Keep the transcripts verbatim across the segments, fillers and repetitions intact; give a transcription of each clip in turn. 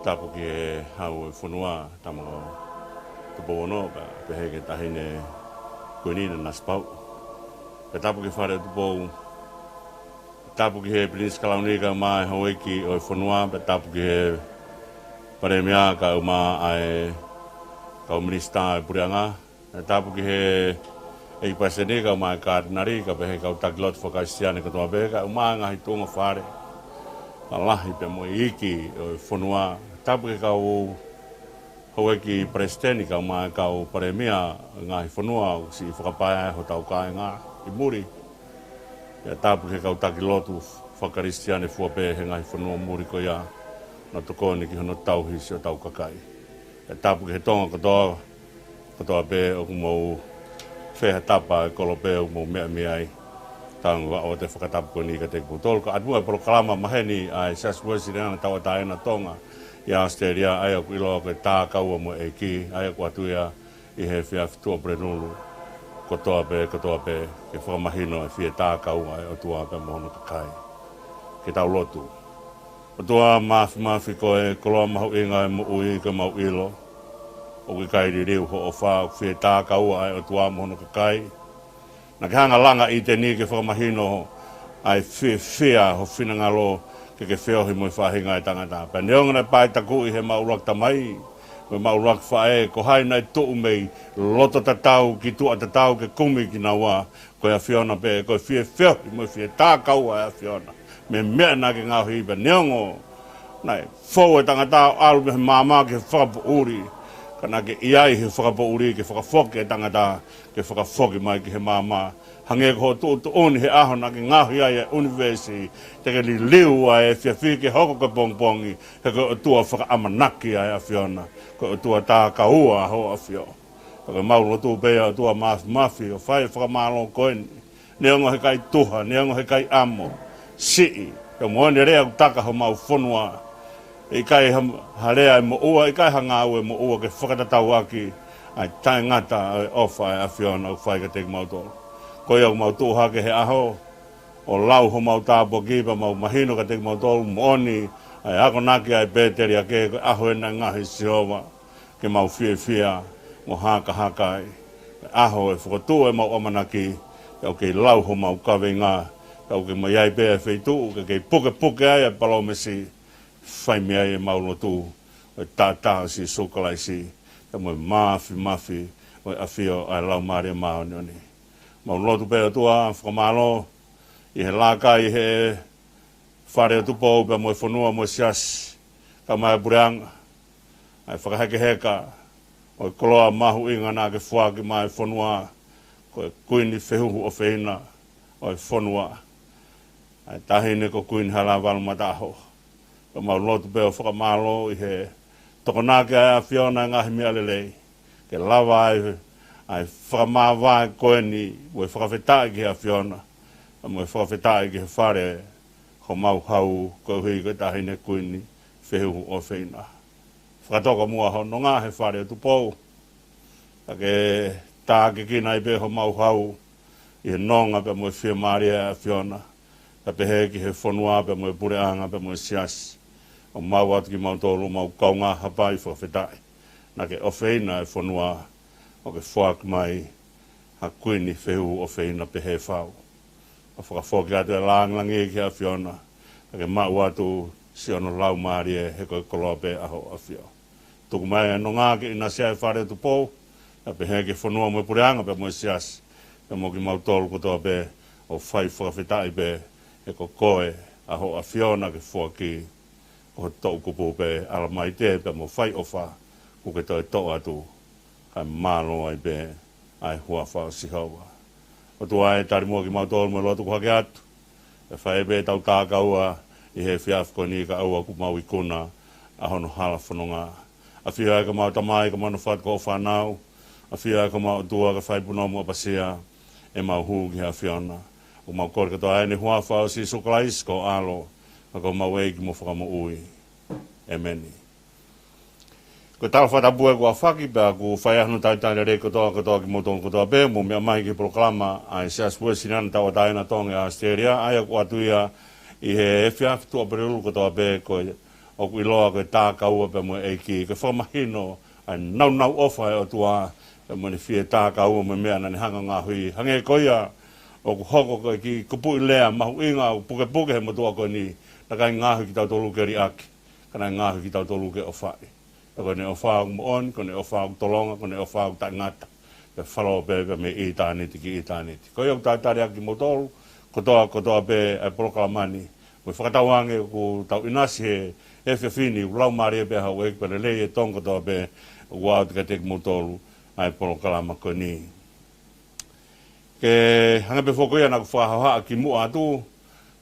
Tapu ki he Hau ʻo e fonua, Tama ko Tupou Ono, pea pehē ki he Taʻahine Kuini Nanasipauʻu. Pea tapu ki he Fale ʻo Tupou. Tapu ki he Pilinisi Kalauni kae ʻumaʻā e houʻeiki ʻo e fonua, pea tapu ki he Palēmia kae ʻumaʻā e kau minisitā ʻo e puleʻanga. Pea tapu ki he ʻEiki Palesiteni kae ʻumaʻā e Katinali, kae pehē ki he kau taki lotu fakakalisitiane kotoa pē, kae ʻumaʻā e ngaahi tuʻunga fale, fakalahi pea mo e iiki ʻo e fonua. Tapu ki he kau houʻeiki palesiteni kae ʻumaʻā e kau palēmia ʻo e ngaahi fonua ʻoku siʻi fakapaea ai hotau kāinga ʻi muli. Pea tapu ki he kau taki lotu fakakalisitiane fua pē he ngaahi fonua muli ko ia, naʻa nau tokoni ki hono tauhi siʻotau kakai. Pea tapu ki he Tonga kotoa, kotoa pē ʻoku mou fēhatapa e kolope ʻoku mou meʻa mei ai. Tau ʻoatu e fakatapu ko eni kiate kimoutolu. Ka atu e polokalama maheni ʻa e Siasi Uēsiliana Tauʻatāina Tonga ʻi ʻAositelēlia, ʻa ia ʻoku ʻiloa ko e Tākaua mo e ʻEiki, ʻa ia ʻoku ʻoatu ia ʻi he efiafi Tuʻapulelulu, kotoa pē, kotoa pē, ke fakamahino e fie tākaua e ʻOtua pea mo hono kakai. Ke tau lotu. ʻOtua Māfimafi, ko e koloa mahuʻinga e moʻui, ke mau ʻilo ʻoku ʻikai liliu ho ʻofa, ʻoku fie tākaua e ʻOtua mo hono kakai. Naʻa ke hanga ʻo langa ʻi ʻĪteni ke fakamahino ʻa e fiefia ho finangalo ke ke feohi mo e faʻahinga ʻo e tangata. Pea neongo naʻe paetakuʻi ʻe heʻemau ʻuluaki tamai mo ʻemau ʻuluaki faʻē, ko hai naʻe tuʻu mei loto tatau ki tuʻa tatau ke kumi kinaua, ko e ʻAfiona pē, ko e fie feohi mo e fie tākaua e ʻAfiona mei he meʻa naʻa ke ngaohi. Pea neongo naʻe fou e tangata ʻo ʻalu mei he maama ki he fakapoʻuli, ka naʻa ke ʻi ai he fakapoʻuli ke fakafoki e tangata, ke fakafoki mai ki he maama. Hangē ko hoʻo tuʻutuʻuni he ʻaho naʻa ke ngaohi ai e ʻunivēsi, te ke liliu ʻa e efiafi ke hoko ko e pongipongi, he ko e ʻOtua fakaʻamanaki ʻa e ʻAfiona, ko e ʻOtua tākaua hoʻo ʻAfio. Pea ko ʻemau lotu pē ʻa e ʻOtua Māfimafi ʻo fai e fakamālō ko eni. Neongo he ʻikai tuha, neongo he ʻikai ʻamo, siʻi, pea mo e lea ʻoku taka homau fonua. ʻIkai ha, ha lea ʻe moʻua, ʻikai ha ngāue ʻe moʻua ke fakatatau ʻaki ʻa e taʻengata ʻo e ʻofa ʻa e ʻAfiona ʻoku fai kiate kimautolu. Ko ia ʻoku mau tuʻu hake he ʻaho ʻo lau homau tāpuaki pea mau mahino kiate kimautolu moʻoni ʻa e akonaki ʻa e pēteliake, ko e ʻaho eni ʻa e ngaahi Sihova ke mau fiefia mo hakahaka ai. ʻAho ʻe fokotuʻu ʻemau ʻamanaki, pea ʻoku kei lau homau kaveinga, pea ʻoku kei ʻi ai pē ʻa e feituʻu ke kei pukepuke ai ʻa e palōmesi. Fai mei ai ʻemau lotu, ʻo e taʻataʻa ʻo Sīsū Kalaisi, pea mo e Māfimafi ʻo e ʻAfio ʻa e Laumālie Māʻoniʻoni. Mau lotu pē ʻOtua fakamālō ʻi he laka ʻi he Fale ʻo Tupou pea mo e fonua mo e Siasi, kae ʻumaʻā e puleʻanga, ʻa e fakahekeheka ʻo e koloa mahuʻinga naʻa ke foaki maʻa e fonua, ko e Kuini Fehuhu ʻOfeina ʻo e fonua, ʻa e Taʻahine ko Kuini Halaevalu Mataʻaho. Pea mau lotu pē ʻo fakamālō ʻi he tokonaki ʻa e ʻAfiona e ngaahi meʻa lelei, ke lava ai ʻa e fakamāvae ko eni, mo e fakafetaʻi ki he ʻAfiona, mo e fakafetaʻi ki he fale homau hau, koeʻuhi ko e Taʻahine Kuini Fehuhu ʻOfeina. Fakatoka muʻa hoʻo nonga he Fale ʻo Tupou, ka ke tākiekina ai pē homau hau ʻi he nonga pea mo e fiemālie ʻa e ʻAfiona, kae pehē ki he fonua pea mo e puleʻanga pea mo e Siasi. ʻOmai atu kimautolu ʻo mau kaungā hapai fakafetaʻi. Naʻa ke ʻofeina e fonua, ʻo ke foaki mai ha Kuini Fehuhu ʻOfeina pehē fau. ʻO fakafoki atu e lāngilangi ki he ʻAfiona, ka ke maʻu atu siʻono laumālie, he ko e koloa pē ʻa hoʻo ʻAfio. Tuku mai e nonga ke ʻinasi ai e Fale ʻo Tupou, kae pehē ki he fonua mo e puleʻanga pea mo e Siasi, pea mo kimautolu kotoa pē, ʻo fai fakafetaʻi pē, he ko koe ʻa hoʻo ʻAfiona ke foaki, ko ho toʻukupu pē ʻalamaite pea mo fai ʻofa, kuo ke toe toʻo atu, kae mālō ai pē ʻa e huafa ʻo Sihova. ʻOtua ē, tali muʻa kimautolu mo e lotu kuo hake atu. Pea fai pē ʻetau tākaua ʻi he efiafi ko eni kae ʻoua kuo mau ikuna ʻa hono hala fononga. ʻAfio ʻa e kakai ʻoku mau tamai, kae ʻumaʻā hono fatu ko hoʻo fānau. ʻAfio ʻa e kakai ʻoku mau ʻotua, kae fai punou mo ʻapasia ʻemau hū ki he ʻAfiona. ʻOku mau kole kotoa eni ʻi he huafa ʻo Sīsū Kalaisi ko ho ʻAlo, ka ko homau ʻEiki mo Fakamoʻui. ʻĒmeni. Ko e tala fakatapu ē kuo aofaki, pea ʻoku fai ai hono talitali lelei kotoa, kotoa kimoutolu kotoa pē ʻoku mou meʻa mai ki he polokalama ʻa e Siasi Uēsiliana Tauʻatāina Tonga ʻi ʻAositelēlia, ʻa ia ʻoku ʻoatu ia ʻi he efiafi Tuʻapulelulu kotoa pē, ko e ʻOku ʻiloa ko e takaua pea mo e ʻEiki, ko e fakamahino ʻa e naunau ʻofa ʻa e ʻOtua, pea mo ʻene fie takaua mo e meʻa naʻa ne hanga ngaohi. Hangē ko ia, ʻoku hoko ko e kiʻi kupuʻi lea mahuʻinga ʻoku pukepuke he motuʻa ko eni, naʻe ʻikai ngaohi kitautolu ke liʻaki, ka naʻe ngaohi kitautolu ke ʻofaʻi. Pea ko ʻene ʻofa ʻoku moʻoni, ko ʻene ʻofa ʻoku tolonga, ko ʻene ʻofa ʻoku taʻengata. Pea falō pē, pea mei ʻitāniti ki ʻitāniti. Ko ia ʻoku talitali ʻaki kimoutolu, kotoa, kotoa pē ʻa e polokalama ni. Mo e fakatauange ʻoku tau ʻinasi he efiafi ni, ʻoku laumālie pē ʻa houʻeiki pea lelei e tōʻonga kotoa pē ʻoku ʻoatu kiate kimoutolu ʻa e polokalama ko eni. Ke hanga pē foki ia naʻa ku fakahohaʻa kimuʻa atu,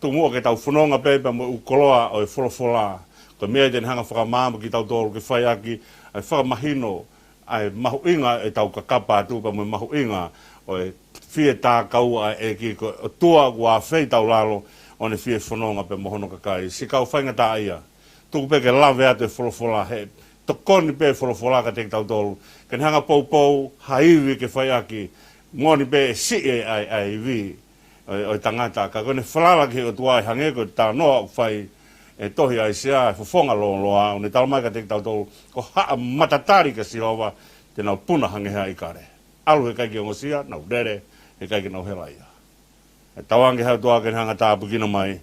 tuku muʻa ke tau fononga pē pea mo e ʻū koloa ʻo e folofola. Ko e meʻa ia te ne hanga fakamaama kitautolu ke fai ʻaki ʻa e fakamahino ʻa e mahuʻinga ʻetau kakapa atu pea mo e mahuʻinga ʻo e fie takaua ʻa e ʻEiki, ko e ʻOtua ʻoku ʻafeitaulalo ʻo ne fie fononga pea mo hono kakai. Siʻi kau faingataʻaʻia, tuku pē ke lave atu e folofola, he tokoni pē folofola kiate kitautolu ke ne hanga poupou ha ivi ke fai ʻaki, moʻoni pē ʻe siʻi ʻa e, ʻa e ivi ʻo e, ʻo e tangata, ka ko ʻene falala ki he ʻOtua ʻe hangē ko e talanoa ʻoku fai ʻe he tohi ʻa ʻAisea, e fofonga lōloa, ʻo ne talamai kiate kitautolu, ko haʻa matatali kia Sihova te nau puna hangē ha ʻikale. ʻAlu he ʻikai ke ongosia, nau lele he ʻikai ke nau helaʻia. ʻE tauange ʻe he ʻOtua ke ne hanga tāpuekina mai,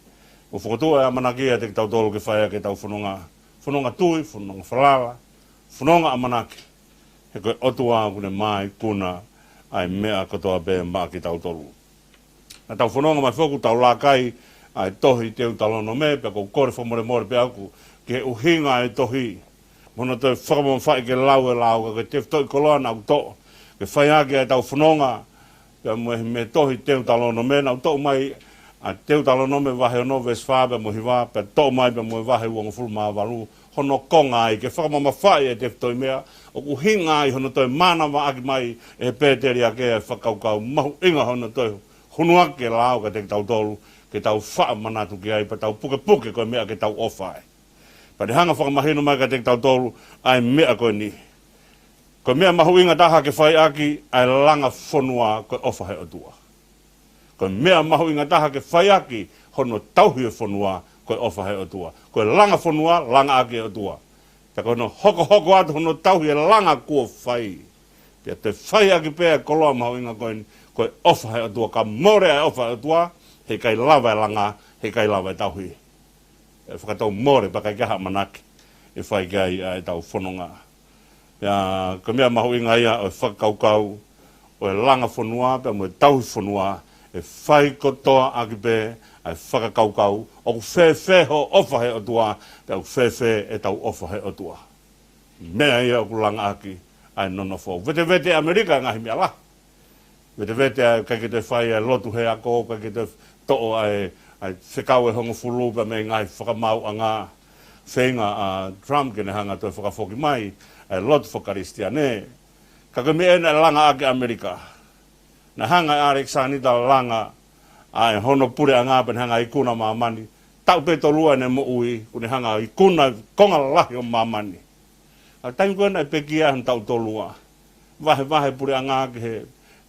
ʻo fokotuʻu ʻa e ʻamanaki ʻiate kitautolu ke fai ʻaki ʻetau fononga, fononga tui, fononga falala, fononga ʻamanaki, he ko e ʻOtua ʻoku ne mā ikuna ʻa e meʻa kotoa pē maʻa kitautolu. Naʻa tau fononga mai foki ʻoku tau laka ai ʻa e tohi Teutalōnome, pea ʻoku ou kole fakamolemole pē ʻaʻaku ki he ʻuhinga ʻa e tohi, mo hono toe fakamamafaʻi ke lau e lao, ka ko e tefitoʻi koloa naʻa ku toʻo ke fai ʻaki ʻa ʻetau fononga, pea mo e, mei he tohi Teutalōnome, naʻa ku toʻo mai ʻa Teutalōnome vahe ono veesi fā pea mo e hiva, pea toʻo mai pea mo e vahe uongofulu mā valu, hono konga ai ke fakamamafaʻi e tefitoʻi meʻa ʻoku ʻuhinga ai hono toe mānavaʻaki mai ʻe he pēteliake ʻa e fakakaukau mahuʻinga hono toe hunuaki e lao kiate kitautolu, ke tau faʻa manatu ki ai, pea tau pukepuke ko e meʻa ke tau ʻofa ai. Pea ne hanga fakamahino mai kiate kitautolu ʻa e meʻa ko eni. Ko e meʻa mahuʻinga taha ke fai ʻaki ʻa e langa fonua, ko e ʻofa he ʻOtua. Ko e meʻa mahuʻinga taha ke fai ʻaki hono tauhi e fonua, ko e ʻofa he ʻOtua. Ko e langa fonua, langa ʻaki e ʻOtua. Pea ko hono hokohoko atu hono tauhi e langa kuo fai, pea toe fai ʻaki pē ʻa e koloa mahuʻinga ko eni, ko e ʻofa he ʻOtua. Ka mole ʻa e ʻofa he ʻOtua, he ʻikai lava e langa, he ʻikai lava e tauhi. ʻE fakatou mole pea ʻikai ke ʻi ai ha ʻamanaki ʻe fai ki ai ʻa ʻetau fononga. Pea ko e meʻa mahuʻinga ia ʻo e fakakaukau ʻo e langa fonua pea mo e tauhi fonua, ʻe fai kotoa ʻaki pē ʻa e fakakaukau, ʻoku fēfē hoʻo ʻofa he ʻOtua, pea ʻoku fēfē ʻetau ʻofa he ʻOtua. Meʻa ia ʻoku langa ʻaki ʻa e nonofo. Vetevete ʻAmelika ngaahi meʻa lahi. Vetevete ʻa e ʻikai ke toe fai ʻa e lotu he ako, ʻikai ke toe toʻo ʻa e, ʻa e fekau ʻe hongofulu pea mei he ngaahi fakamaauʻanga. Feinga ʻa Trump ke ne hanga toe fakafoki mai ʻa e lotu fakakalisitiane. Ka ko e meʻa eni naʻe langa ʻaki ʻAmelika. Naʻe hanga ʻe ʻAlekisānita ʻo langa ʻa e hono puleʻanga pea ne hanga ikuna māmani. Taʻu pē tolu ʻene moʻui, kuo ne hanga ikuna konga lahi ʻo māmani. ʻA e taimi ko ē naʻe pekia hano taʻu tolu ʻa vahevahe puleʻanga ki he,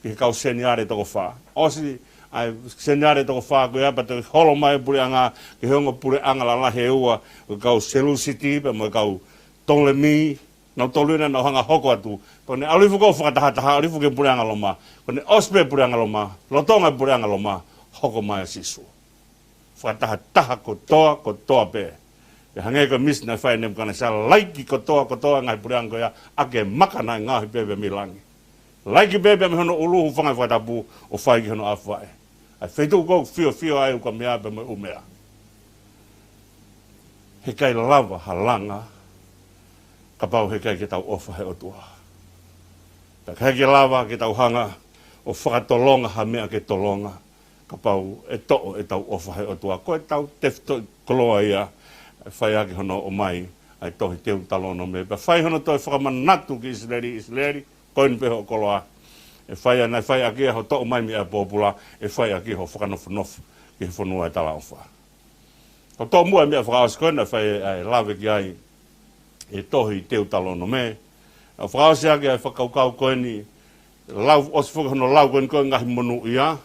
ki he kau seniale toko fā. ʻOsi ʻa e seniale toko fā ko ia pea toe holo mai puleʻanga ki he ongo puleʻanga lalahi ʻe ua, ko e kau Selusiti pea mo e kau Tolemi, nautolu ia naʻa nau hanga hoko atu. Pea ne ʻalu hifo ʻo fakatahataha, ʻalu hifo ki he puleʻanga Loma. Ko ʻene ʻosi pē puleʻanga Loma, lolotonga e puleʻanga Loma, hoko mai ʻa Sīsū. Fakatahataha kotoa, kotoa pē. Pea hangē ko e misi naʻe fai ʻe Nepukanesa, laiki kotoa, kotoa ngaahi puleʻanga ko ia, ʻaki e maka naʻe ngaohi pē pea mei langi. Laiki pē pea mei hono ʻulu, hūfanga he fakatapu ʻo fai ki hono ʻaofivaʻe. ʻA e feituʻu ko ē ʻoku fiofio ai e ukamea pea mo e ʻumea. He ʻikai lava ha langa kapau he ʻikai ke tau ʻofa he ʻOtua. Pea ʻikai ke lava ke tau hanga ʻo fakatolonga ha meʻa ke tolonga kapau ʻe toʻo ʻetau ʻofa he ʻOtua. Ko ʻetau tefitoʻi koloa ia ʻe fai ʻaki hono ʻomai ʻa e tohi Teutalōnome. Pea fai hono toe fakamanatu ki ʻIsileli, ʻIsileli, ko eni pē hoʻo koloa. ʻE fai ʻa, naʻe fai ʻaki ia hoʻo toʻo mai mei ʻapōpula, ʻe fai ʻaki hoʻo fakanofonofo ki he fonua ʻo e talaʻofa. Ko e tomuʻa e meʻa fakaʻosi ko ē naʻe fai ʻa e lave ki ai e tohi Teutalōnome. ʻA e fakaʻosi ʻaki ʻa e fakakaukau ko eni, lau, ʻosi foki hono lau ko eni ko e ngaahi monūʻia.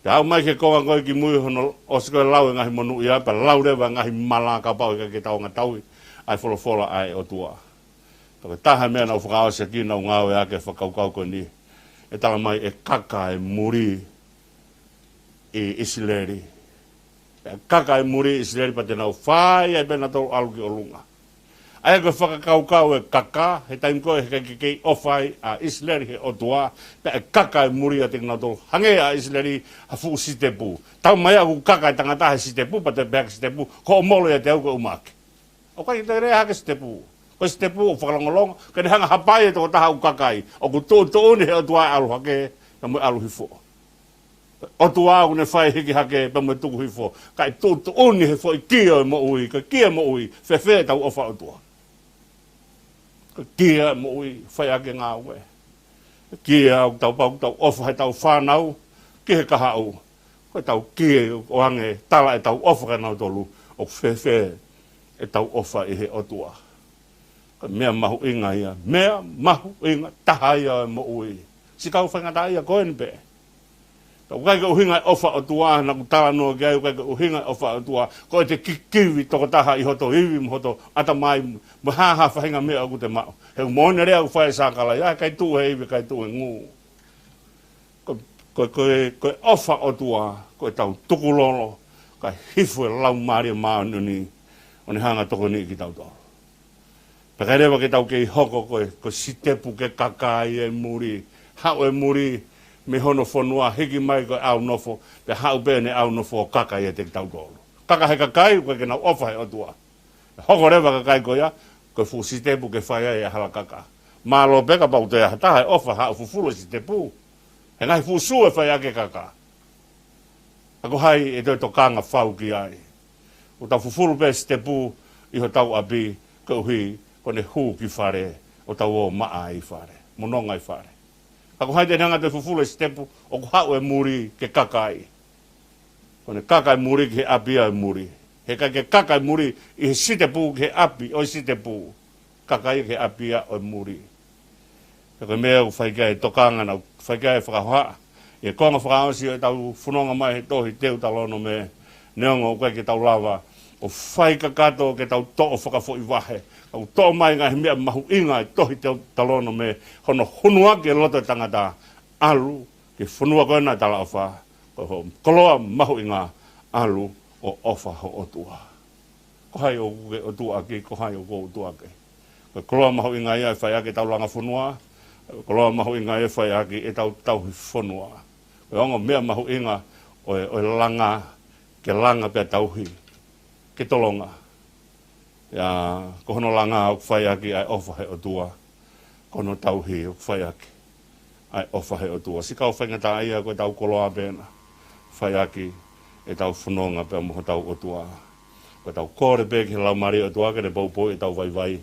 Pea aʻu mai ki he konga ko ē kimui hono ʻosi ko ē lau e ngaahi monūʻia, pea lau leva e ngaahi mala kapau ʻe ʻikai ke tau ngata ui. ʻa e folofola ʻa e ʻOtua. Pea ko e taha e meʻa naʻa ku fakaʻosi ʻaki naʻa ku ngāueʻaki e fakakaukau ko eni, ʻe tala mai ʻe kaka e muli ʻi ʻIsileli. ʻE kaka e muli ʻi ʻIsileli pea te nau fai ai pē nautolu ʻalu ki ʻolunga. ʻA ia ko e fakakaukau e kaka, he taimi ko ē he ʻikai ke kei ʻofa ai ʻa ʻIsileli he ʻOtua, pea ʻe kaka e muli ʻiate kinautolu hangē ʻa ʻIsileli ha fuʻu sitepu. Tau mai ʻoku kaka e tangata he sitepu, pea te pehē ki he sitepu, ko hoʻo molo ʻiate au ko e ʻumaʻā. ʻOku ʻikai ke te lea hake sitepu. Ko e sitepu ʻoku fakalongolongo, ke ne hanga hapai e tokotaha ʻoku kaka ai. ʻOku tuʻutuʻuni he ʻOtua e ʻalu hake, pea mo e ʻalu hifo. ʻOtua ʻoku ne fai hiki hake, pea mo e tuku hifo. Kae tuʻutuʻuni he foʻi kia ʻo e moʻui, ko e kia moʻui, fēfē ʻetau ʻofa ʻOtua. Ko e kia moʻui, fai ʻaki e ngāue. Ko e kia ʻoku tau pau, ʻoku tau ʻofa heʻetau fānau, ki he kahaʻu. Ko ʻetau kia ʻoange tala ʻetau ʻofa kia nautolu, ʻoku fēfē ʻetau ʻofa ʻi he ʻOtua. Ko e meʻa mahuʻinga ia, meʻa mahuʻinga taha ia ʻo e moʻui. Sika ʻoku faingataʻaʻia ko eni pē. Ka ʻoku ʻikai ke ʻuhinga e ʻofa ʻOtua, naʻa ku talanoa ki ai, ʻoku ʻikai ke ʻuhinga e ʻofa ʻOtua, ko ʻete kikivi tokotaha ʻi hoto ivi, mo hoto ʻatamai, mo e hā ha faʻahinga meʻa ʻoku te maʻu. He ʻoku moʻoni e lea ʻoku fai ʻe Sakalaia, ʻikai tuʻu he ivi, ʻikai tuʻu he ngū. Ko, ko, ko, ko e ʻofa ʻOtua, ko ʻetau tukulolo, kae hifo e Laumālie Māʻoniʻoni, ʻo ne hanga tokoniʻi kitautolu. Pea ʻikai leva ke tau kei hoko ko e, ko e sitepu ke kaka ai e muli. Haʻu e muli mei hono fonua, hiki mai ko e ʻaunofo, pea haʻu pē ʻene ʻaunofo ʻo kaka ʻiate kitautolu. Kaka he kakai, ʻoku ʻikai ke nau ʻofa he ʻOtua. Hoko leva e kakai ko ia, ko e fuʻu sitepu ke fai ai e hala kaka. Mālō pē kapau ʻoku toe ʻi ai ha taha ʻe ʻofa haʻu ʻo fufulu e sitepu. He ngaahi fuʻu sū ʻe fai ʻaki e kaka. Ka ko hai ʻe toe tokanga fau ki ai? ʻOku tau fufulu pē sitepu ʻi hotau ʻapi, koeʻuhi ko ʻene hū ki fale, ʻo tau ō ʻo maʻa ai fale, mo nonga ʻi fale. Ka ko hai te ne hanga ʻo toe fufulu e sitepu, ʻoku haʻu e muli ke kaka ai? Ko ʻene kaka e muli ki he ʻapi ʻo e muli. He ʻikai ke kaka e muli ʻi he sitepu ki he ʻapi ʻo e sitepu. Kaka ia ki he ʻapi ia ʻo e muli. Pea ko e meʻa ʻoku fai ki ai e tokanga, naʻa ku fai ki ai e fakahohaʻa ʻi he konga fakaʻosi ʻo ʻetau fononga mai he tohi Teutalōnome, neongo ʻoku ʻikai ke tau lava ʻo fai kakato ke tau toʻo fakafoʻivahe, ka ʻoku toʻo mai e ngaahi meʻa mahuʻinga e tohi Teutalōnome, hono hunuaki e loto e tangata, ʻalu ki he fonua ko ē naʻe talaʻofa, ko hoʻo koloa mahuʻinga, ʻalu ʻo ʻofa ho ʻOtua. Ko hai ʻoku ke ʻotuaʻaki, ko hai ʻoku ou ʻotuaʻaki? Ko e koloa mahuʻinga ia ʻe fai ʻaki ʻetau langa fonua, ko e koloa mahuʻinga ia ʻe fai ʻaki ʻetau tauhi fonua. Ko e ongo meʻa mahuʻinga ʻo e, ʻo e langa, ke langa pea tauhi, ke tolonga. Ia, ko hono langa ʻoku fai ʻaki ʻa e ʻofa he ʻOtua, ko hono tauhi ʻoku fai ʻaki ʻa e ʻofa he ʻOtua. Sika ʻoku faingataʻaʻia ko ʻetau koloa pē ena, fai ʻaki ʻetau fononga pea mo hotau ʻOtua. Ko ʻetau kole pē ki he Laumālie ʻo e ʻOtua ke ne poupou ʻetau vaivai,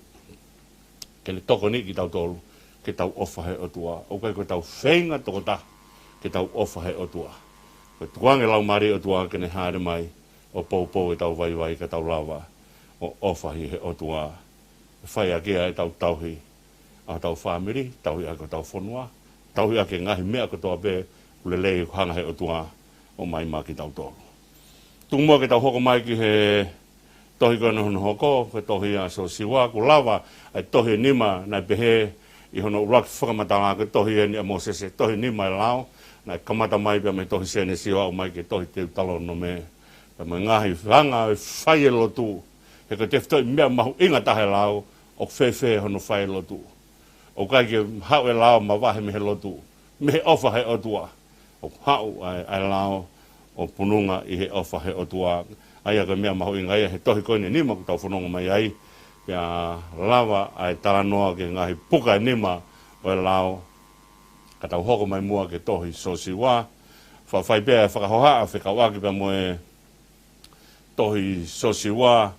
ke ne tokoniʻi kitautolu ke tau ʻofa he ʻOtua. ʻOku ʻikai ko ʻetau feinga tokotaha ke tau ʻofa he ʻOtua. Ko e tukuange Laumālie ʻo e ʻOtua ke ne hāʻele mai ʻo poupou ʻetau vaivai ka tau lava ʻo ʻofa ʻi he ʻOtua. ʻE fai ʻaki ʻa ʻetau tauhi ʻa hotau fāmili, tauhi ʻaki hotau fonua, tauhi ʻaki e ngaahi meʻa kotoa pē ʻoku lelei ʻoku hanga he ʻOtua ʻo ʻomai maʻa kitautolu. Tuku muʻa ke tau hoko mai ki he tohi ko ē naʻe hoko, ko e tohi ʻa Siosiua, kuo lava ʻa e tohi ʻe nima naʻe pehē ʻi hono ʻuluaki fakamatala, ko e tohi eni ʻa Mōsese, tohi ʻe nima e lao, naʻe kamata mai pea mei he tohi Sēnesi ʻo aʻu mai ki he tohi Teutalōnome. Pea mo e ngaahi anga e fai e lotu, he ko e tefitoʻi meʻa mahuʻinga taha e lao, ʻoku fēfē hono fai e lotu? ʻOku ʻikai ke haʻu e lao mavahe mei he lotu, mei he ʻofa he ʻOtua. ʻOku haʻu ʻa e, ʻa e lao ʻo pununga ʻi he ʻofa he ʻOtua. ʻA ia ko e meʻa mahuʻinga ia he tohi ko eni ʻe nima ʻoku tau fononga mai ai. Pea lava ʻa e talanoa ki he ngaahi puka ʻe nima ʻo e lao. Ka tau hoko mai muʻa ki he tohi Siosiua. Faʻa fai pē ʻa e fakahohaʻa fekauʻaki pea mo e tohi Siosiua,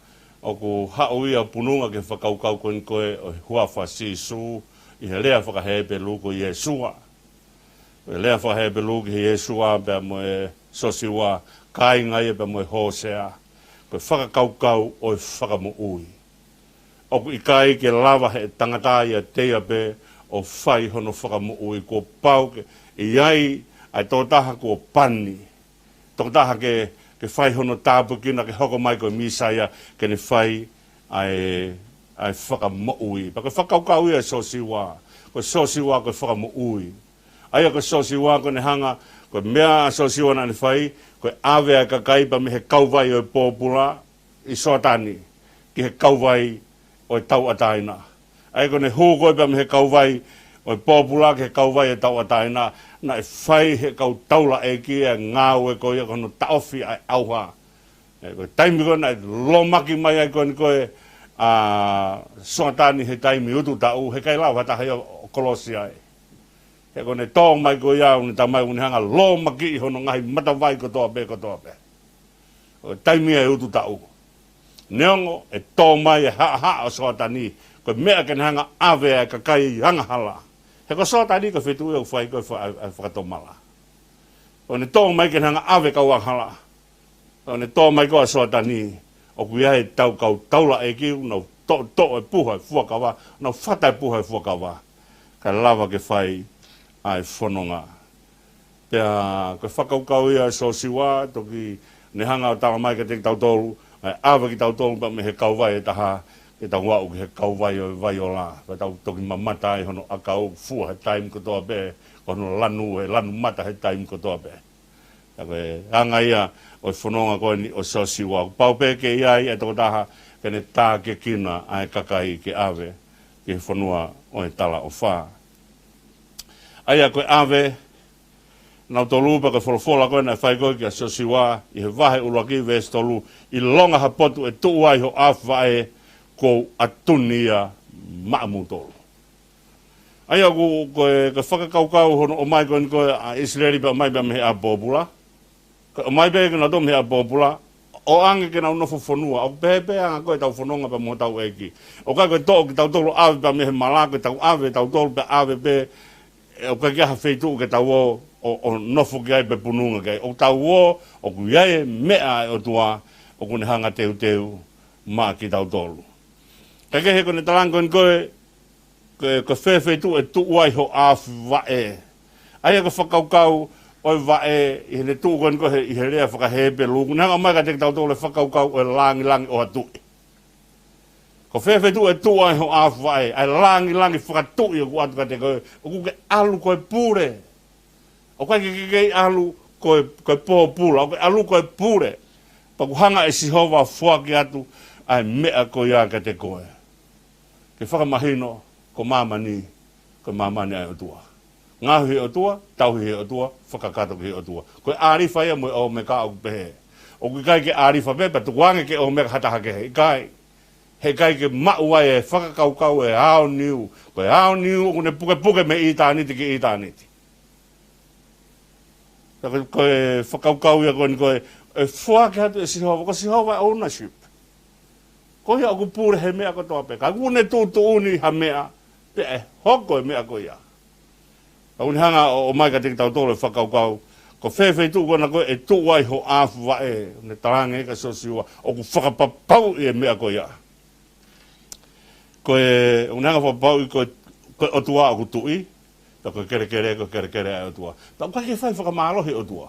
ʻoku haʻu ia ʻo pununga ki he fakakaukau ko eni ko ē ʻo e huafa Sīsū, ʻi he lea faka-Hepelū ko Iesua. Ko e lea faka-Hepelū ki he Iesua pea mo e Siosiua, kāinga ia pea mo e Hōsea. Ko e fakakaukau ʻo e fakamoʻui. ʻOku ʻikai ke lava he tangata ʻiate ia pē ʻo fai hono fakamoʻui, kuo pau ke ʻi ai ʻa e tokotaha kuo pani. Tokotaha ke, ke fai hono tāpuekina ke hoko mai ko e Mīsaia ke ne fai ʻa e ʻa e fakamoʻui. Pea ko e fakakaukau ia ʻa Siosiua. Ko Siosiua ko e fakamoʻui. ʻA ia ko Siosiua ko ʻene hanga, ko e meʻa ʻa Siosiua naʻa ne fai, ko e ʻave ʻa e kakai pea mei he kauvai ʻo e pōpula ʻi Soatani ki he kauvai ʻo e tauʻatāina. ʻA ia ko ʻene hū ko ē pea mei he kauvai ʻo e pōpula ki he kauvai ʻo e tauʻatāina, naʻe fai he kau taulaʻeiki ʻa e ngāue ko ia ko hono taʻofi ʻa e ʻauha. ʻE, ko e taimi ko ē naʻe lōmaki mai ai ko eni ko ē ʻa Soatani he taimi utu taʻu, heʻikai lava ha taha ia ʻo kolosi ai. He ko ʻene tō mai ko ia, ʻoku ne talamai ʻoku ne hanga lōmakiʻi hono ngaahi matavai kotoa pē, kotoa pē. ʻO taimi ʻa e utu taʻu. Neongo ʻe tō mai e haʻahaʻa ʻo Soatani, ko e meʻa ke ne hanga ʻave ʻa e kakai angahala. He ko Soatani ko e feituʻu ʻoku fai ko ē fa-, ʻa e fakatomala. ʻO ne tō mai ke ne hanga ʻave kau angahala. ʻO ne tō mai ko ē ʻa Soatani, ʻoku ʻi ai e tau kau taulaʻeiki, nau toʻotoʻo e puha e fuakava, nau fata e puha e fuakava. Kae lava ke fai ʻa e fononga. Pea ko e fakakaukau ia ʻa Siosiua, toki ne hanga ʻo talamai kiate kitautolu, ʻa e ʻave kitautolu pea mei he kauvai ʻe taha, ke tau aʻu ki he kauvai ʻo e vai ola. Pea tau toki mamata ai hono ʻakau, fua he taimi kotoa pē, ko hono lanu, he lanu mata he taimi kotoa pē. Pea ko e anga ia ʻo e fononga ko eni ʻo Siosiua. Kuo pau pē ke ʻi ai e tokotaha ke ne tākiekina ʻa e kakai ke ʻave ki he fonua ʻo e talaʻofa. ʻA ia ko e ʻave, nautolu pea ko e folofola ko ē naʻe fai ko ē kia Siosiua ʻi he vahe ʻuluaki veesi tolu, ʻilonga ha potu ʻe tuʻu ai ho ʻaofi vaʻe, kuo u ʻatu ni ia maʻamoutolu. ʻA ia ʻoku, ko e, ko e fakakaukau hono ʻomai ko eni ko ē ʻa ʻIsileli pea ʻomai pea mei he ʻapi pōpula. Ko e ʻomai pē kinautolu mei he ʻapi pōpula, ʻoange ke nau nofo fonua, ʻoku pehē pē ʻa e anga ko ē ʻetau fononga pea mo hotau ʻEiki. ʻOku ʻikai ko e toʻo kitautolu ʻave pea mei he mala, ko ʻetau ʻave, tautolu pea ʻave pē, ʻe, ʻoku ʻikai ke ʻi ai ha feituʻu ke tau ō, ʻo, ʻo nofo ki ai pe pununga ki ai. ʻOku tau ō, ʻoku ʻi ai e meʻa ʻa e ʻOtua, ʻoku ne hanga teuteu maʻa kitautolu. Kae kehe ko ʻene talaange ko eni ko ē, ko e, ko e fē feituʻu ʻe tuʻu ai ho ʻaofi vaʻe. ʻA ia ko e fakakaukau ʻo e vaʻe ʻi heʻene tuʻu ko eni ko ē he, ʻi he lea faka-Hepelū, ʻoku ne hanga ʻomai kiate kitautolu e fakakaukau ʻo e langilangi ʻo ha tuʻi. Ko e fē feituʻu ʻe tuʻu ai ho ʻaofi vaʻe, ʻa e langilangi fakatuʻi ʻoku ʻatu kiate koe, ʻoku ke ʻalu ko e pule. ʻOku ʻikai ke ke kei ʻalu ko e, ko e pōpula, ʻoku ke ʻalu ko e pule. Pea ʻoku hanga ʻe Sihova ʻo foaki atu ʻa e meʻa ko ia kiate koe. Ke fakamahino, ko māmani, ko māmani ʻa e ʻOtua. Ngaohi ʻe he ʻOtua, tauhi ʻe he ʻOtua, fakakakato ki he ʻOtua. Ko e ʻĀlifa ia mo e ʻŌmeka ʻoku pehē. ʻOku ʻikai ke ʻĀlifa pē, pea tukuange ke ʻŌmeka ha taha kehe. ʻIkai, heʻikai ke maʻu ai e fakakaukau ʻo e aoniu. Ko e aoniu, ʻoku ne pukepuke mei ʻitāniti ki ʻitāniti. Ka ko e, ko e fakakaukau ia ko eni ko e, ʻe foaki atu ʻe Sihova, ko Sihova ʻa e ownership. Ko ia ʻoku pule he meʻa kotoa pē. Ka ʻoku ne tuʻutuʻuni ha meʻa, pea ʻe hoko e meʻa ko ia. Ka ʻoku ne hanga ʻo, ʻomai kiate kitautolu e fakakaukau, ko e fē feituʻu ko ena ko ē ʻe tuʻu ai ho ʻaofi vaʻe, ʻoku ne talaange kia Siosiua, ʻoku fakapapauʻi e meʻa ko ia. Ko e, ʻoku ne hanga fakapapauʻi ko e, ko e ʻOtua ʻoku tuʻi, pea ko e kelekele, ko e kelekele ʻa e ʻOtua. Pea ʻoku ʻikai ke fai fakamālohi ʻOtua.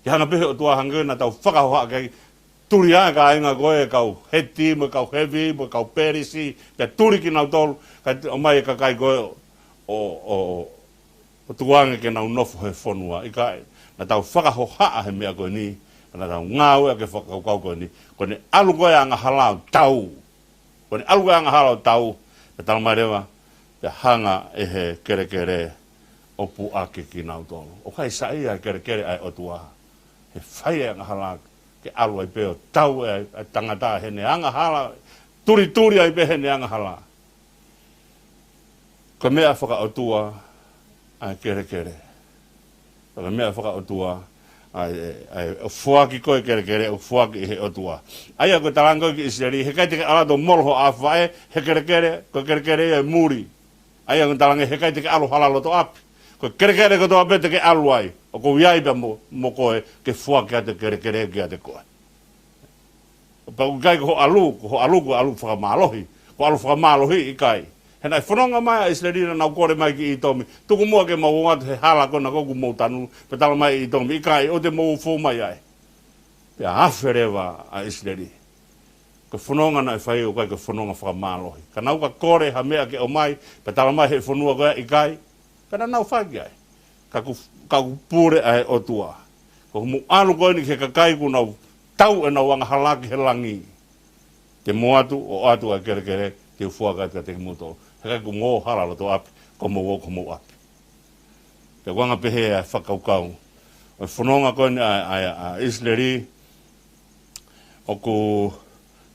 Ke hanga pē he ʻOtua hangē ko ē naʻa tau fakahohaʻa ki ai, tuli ʻa e kāinga ko ē, kau Heti, mo e kau Hevi, mo e kau Pelisi, pea tuli kinautolu, kae ʻomai e kakai ko ē ʻo, ʻo, ʻo tukuange ke nau nofo he fonua. ʻIkai, naʻa tau fakahohaʻa he meʻa ko eni, naʻa tau ngāueʻaki e fakakaukau ko eni, ko ʻene ʻalu ko ē angahala ʻo tau. Ko ʻene ʻalu ko ē angahala ʻo tau, pea talamai leva, pea hanga ʻe he kelekele ʻo puʻaki kinautolu. ʻOku ʻikai saiʻia e kelekele ʻa e ʻOtua. He fai e angahala ke ʻalu ai pē ʻo tau e, e tangata heʻene angahala, tulituli ai pē heʻene angahala. Ko e meʻa fakaʻotua ʻa e kelekele. Ko e meʻa fakaʻotua ʻa e, ʻa e, ʻoku foaki ko ē e kelekele, ʻoku foaki ʻe he ʻOtua. ʻA ia ko e talaange ko ē ki ʻIsileli, heʻikai te ke ʻalu atu ʻo molo ho ʻaofi vaʻe he kelekele, ko e kelekele ia ʻe muli. ʻA ia ko e talaange, heʻikai te ke ʻalu hala loto ʻapi. Ko e kelekele kotoa pē te ke ʻalu ai, ʻoku ou ʻi ai pē mo, mo koe ke foaki atu e kelekele kiate koe. Pea ʻoku ʻikai ko hoʻo ʻalu, ko hoʻo ʻalu, ko e ʻalu fakamālohi. Ko e ʻalu fakamālohi ʻikai. He naʻe fononga mai ʻa ʻIsileli naʻa nau kole mai ki ʻĪtomi. Tuku muʻa ke mau ō atu he hala ko ena ʻoku mou tanu, pea talamai ʻe ʻĪtomi, ʻikai, ʻoua te mou fou mai ai. Pea afe leva ʻa ʻIsileli. Ko e fononga naʻe fai ʻoku ʻikai ko e fononga fakamālohi. Ka nau ka kole ha meʻa ke ʻomai, pea tala mai he fonua ko ē ʻikai, pea naʻa nau fai ki ai. Ka ʻoku, ka ʻoku pule ʻa e ʻOtua. Ko hoʻomou ʻalu ko eni ki he kakai kuo nau tau ʻenau angahala ki he langi. Te mou ō atu, ʻo ʻoatu ʻa e kelekele, te u foaki atu kiate kimoutolu. He ʻikai ko hoʻomou hala loto ʻapi, ko hoʻomou ō ki homou ʻapi. Pea ʻoku anga pehē ʻa e fakakaukau ʻo e fononga ko eni ʻa, ʻa, ʻa ʻIsileli, ʻoku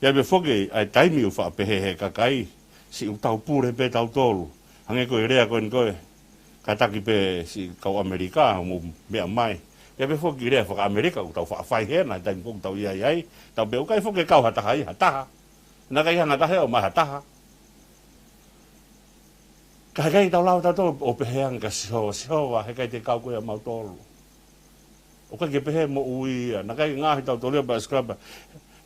ʻi ai pē foki ʻa e taimi ʻoku faʻa pehē he kakai, siʻi ʻoku tau pule pē tautolu. Hangē ko e lea ko eni ko ē, kātaki pē siʻi kau ʻAmelika, mou meʻa mai. ʻI ai pē foki lea faka-ʻAmelika, ʻoku tau faʻa fai hena, taimi ko ē ʻoku tau ʻi ai ai, tau pehē ʻoku ʻikai foki ke kau ha taha ia, ha taha. Naʻe ʻikai hanga taha ʻo ʻomai ha taha. Ka heʻikai tau lava tautolu ʻo pehē ange kia Sihova, Sihova, heʻikai te ke kau koe ʻia mautolu. ʻOku ʻikai ke pehē moʻui ia, naʻe ʻikai ngaohi tautolu ia pea ʻosi ko ia pea,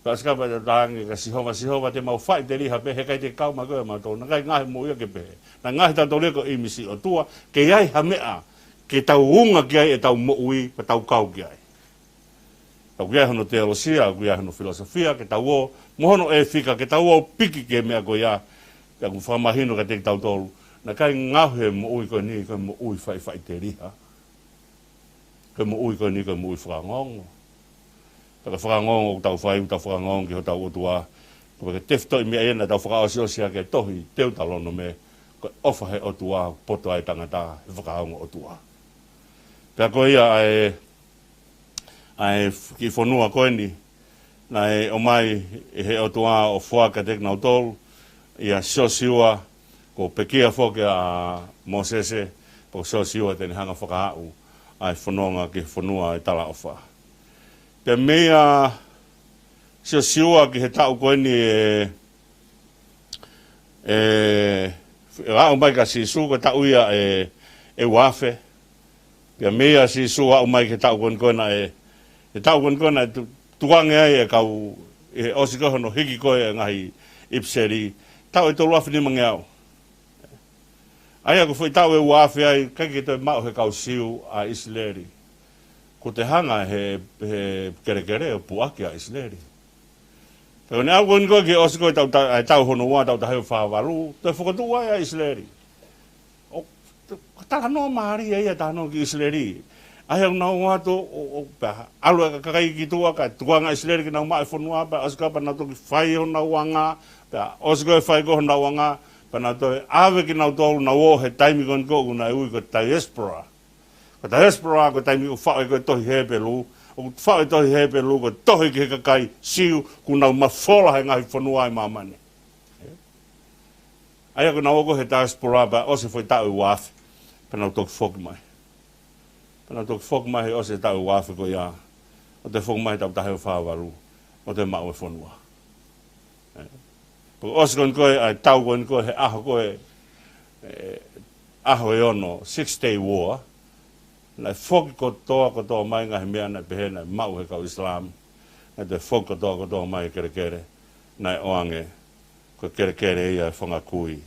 pea ʻosi ko ia pea talaange kia Sihova, Sihova te mau faʻiteliha pē, heʻikai te ke kau mai koe ʻia mautolu, naʻe ʻikai ngaohi moʻui ia ke pehē. Naʻe ngaohi tautolu ia ko e ʻīmisi ʻOtua, ke ʻi ai ha meʻa, ke tau unga ki ai ʻetau moʻui, pea tau kau ki ai. Ka ʻoku ʻi ai hono teolosia, ʻoku ʻi ai hono filosofia, ke tau ō, mo hono ʻēfika, ke tau ō piki ki he meʻa ko ia, pea ʻoku fakamahino kiate kitautolu. Naʻe ʻikai ngaohi e moʻui ko eni, ko e moʻui faʻifaʻiteliha. Ko e moʻui ko eni, ko e moʻui fakaongoongo. Pea ko e fakaongoongo ʻoku tau fai, ʻoku tau fakaongoongo ki hotau ʻOtua. Ko e tefitoʻi meʻa ia naʻa tau fakaʻosiʻosi ʻaki e tohi Teutalonome, ko e ʻofa he ʻOtua, poto ai tangata, he fakaongo ʻOtua. Pea ko ia ʻa e ʻa e f-, kiʻi fonua ko eni, naʻe ʻomai ʻe he ʻOtua ʻo foaki kiate kinautolu, ʻia Siosiua, kuo pekia foki ʻa Mōsese, pea ko Siosiua te ne hanga ʻo fakaaʻu ʻa e fononga ki he fonua ʻo e talaʻofa. Pea meia Siosiua ki he taʻu ko eni ʻe, ʻe, ʻe aʻu mai kia Sīsū, ko e taʻu ia ʻe, ʻe uaafe. Pea meia Sīsū aʻu mai ki he taʻu ko eni ko ē naʻe, he taʻu ko eni ko ē naʻe tu-, tukuange ai e kau, ʻi he ʻosi ko ē hono hiki ko ē e ngaahi ʻipiseli, taʻu ʻe tolu afe nimangeau. ʻA ia ko e foʻi taʻu ʻe uaafe ai, ʻikai ke toe maʻu he kau Siu ʻa ʻIsileli. Kuo toe hanga he, he kelekele ʻo puʻaki ʻa ʻIsileli. Pea ko ʻene aʻu ko eni ko ē ki he ʻosi ko ē taʻu ta-, ʻa e taʻu hono ua, taʻu taha hiva fā valu, toe fokotuʻu ai ʻa ʻIsileli. ʻO, ko e talanoa mālie ia, talanoa ki ʻIsileli. ʻA ia ʻoku nau ō atu, ʻo, ʻo, pea ʻalu e kakai ki tuʻa, kae tukuange ʻa ʻIsileli ke nau maʻu e fonua, pea ʻosi ko ia pea nau toki fai honau anga, pea ʻosi ko ē fai ko ē honau anga, pea nau toe ʻave kinautolu, nau ō he taimi ko eni ko ē ʻoku nau ui ko e diaspora. Ko e diaspora, ko e taimi ʻoku faʻu ai ko ē e tohi Hepelū, ʻoku faʻu e tohi Hepelū, ko e tohi ki he kakai Siu, kuo nau mafola he ngaahi fonua ʻi māmani. ʻA ia ko ʻenau ō ko ē he diaspora pea ʻosi e foʻi taʻu ʻe uaafe, pea nau toki foki mai. Pea nau toki foki mai he ʻosi e taʻu ʻe uaafe ko ia, ʻo toe foki mai he taʻu taha hiva fā valu, ʻo toe maʻu e fonua. Pea ko e ʻosi ko eni ko ē, ʻa e taʻu ko eni ko ē, he ʻaho ko ē, ʻe, ʻaho ʻe ono, Six Day War, naʻe foki kotoa, kotoa mai ngaahi meʻa naʻe pehē naʻe maʻu he kau ʻIsilami, naʻe toe foki kotoa, kotoa mai e kelekele, naʻe ʻoange ko e kelekele ia e fanga kui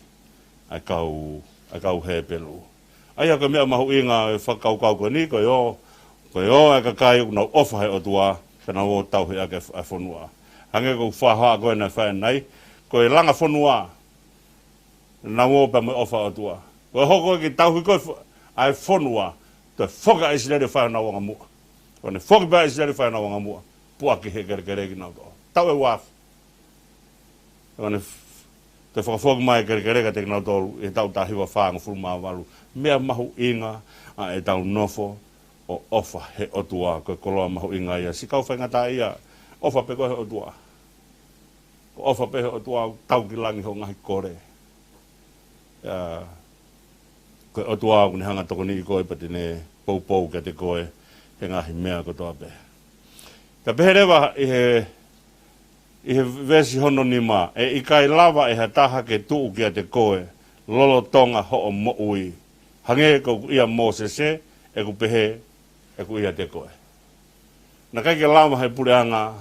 ʻa e kau, ʻa e kau Hepelū. ʻA ia ko e meʻa mahuʻinga e fakakaukau ko eni, ko e ō, ko e ō e kakai ʻoku nau ʻofa he ʻOtua, pea nau ō ʻo tauhi ʻaki e f-, ʻa e fonua. Hangē ko e faʻahinga ko ē naʻe fai ʻanenai, ko e langa fonua, nau ō pea mo e ʻofa ʻa e ʻOtua. Ko e hoko ko ē ke tauhi ko ē fo-, ʻa e fonua, toe foki ʻa ʻIsileli ʻo fai honau anga muʻa. Ko ʻene foki pē ʻa ʻIsileli ʻo fai honau anga muʻa, puʻaki he kelekele kinautolu. Taʻu ʻe uaafe. Ko ʻene f-, toe fakafoki mai e kelekele kiate kinautolu ʻi he taʻu taha hiva fāngofulu mā valu. Meʻa mahuʻinga ʻa ʻetau nofo ʻo ʻofa he ʻOtua, ko e koloa mahuʻinga ia. Siʻi kau faingataʻaʻia, ʻofa pē koe he ʻOtua. Ko e ʻofa pē he ʻOtua ʻoku tau ki langi hoʻo ngaahi kole. ʻIa, ko e ʻOtua ʻoku ne hanga ʻo tokoniʻi koe pea te ne poupou kiate koe he ngaahi meʻa kotoa pē. Ka pehē leva ʻi he, ʻi he veesi hono nima, ʻe ʻikai lava ʻe ha taha ke tuʻu kiate koe lolotonga hoʻo moʻui. Hangē ko ʻeku ʻia Mōsese, ʻeku pehē, ʻeku ʻiate koe. Naʻe ʻikai ke lava he puleʻanga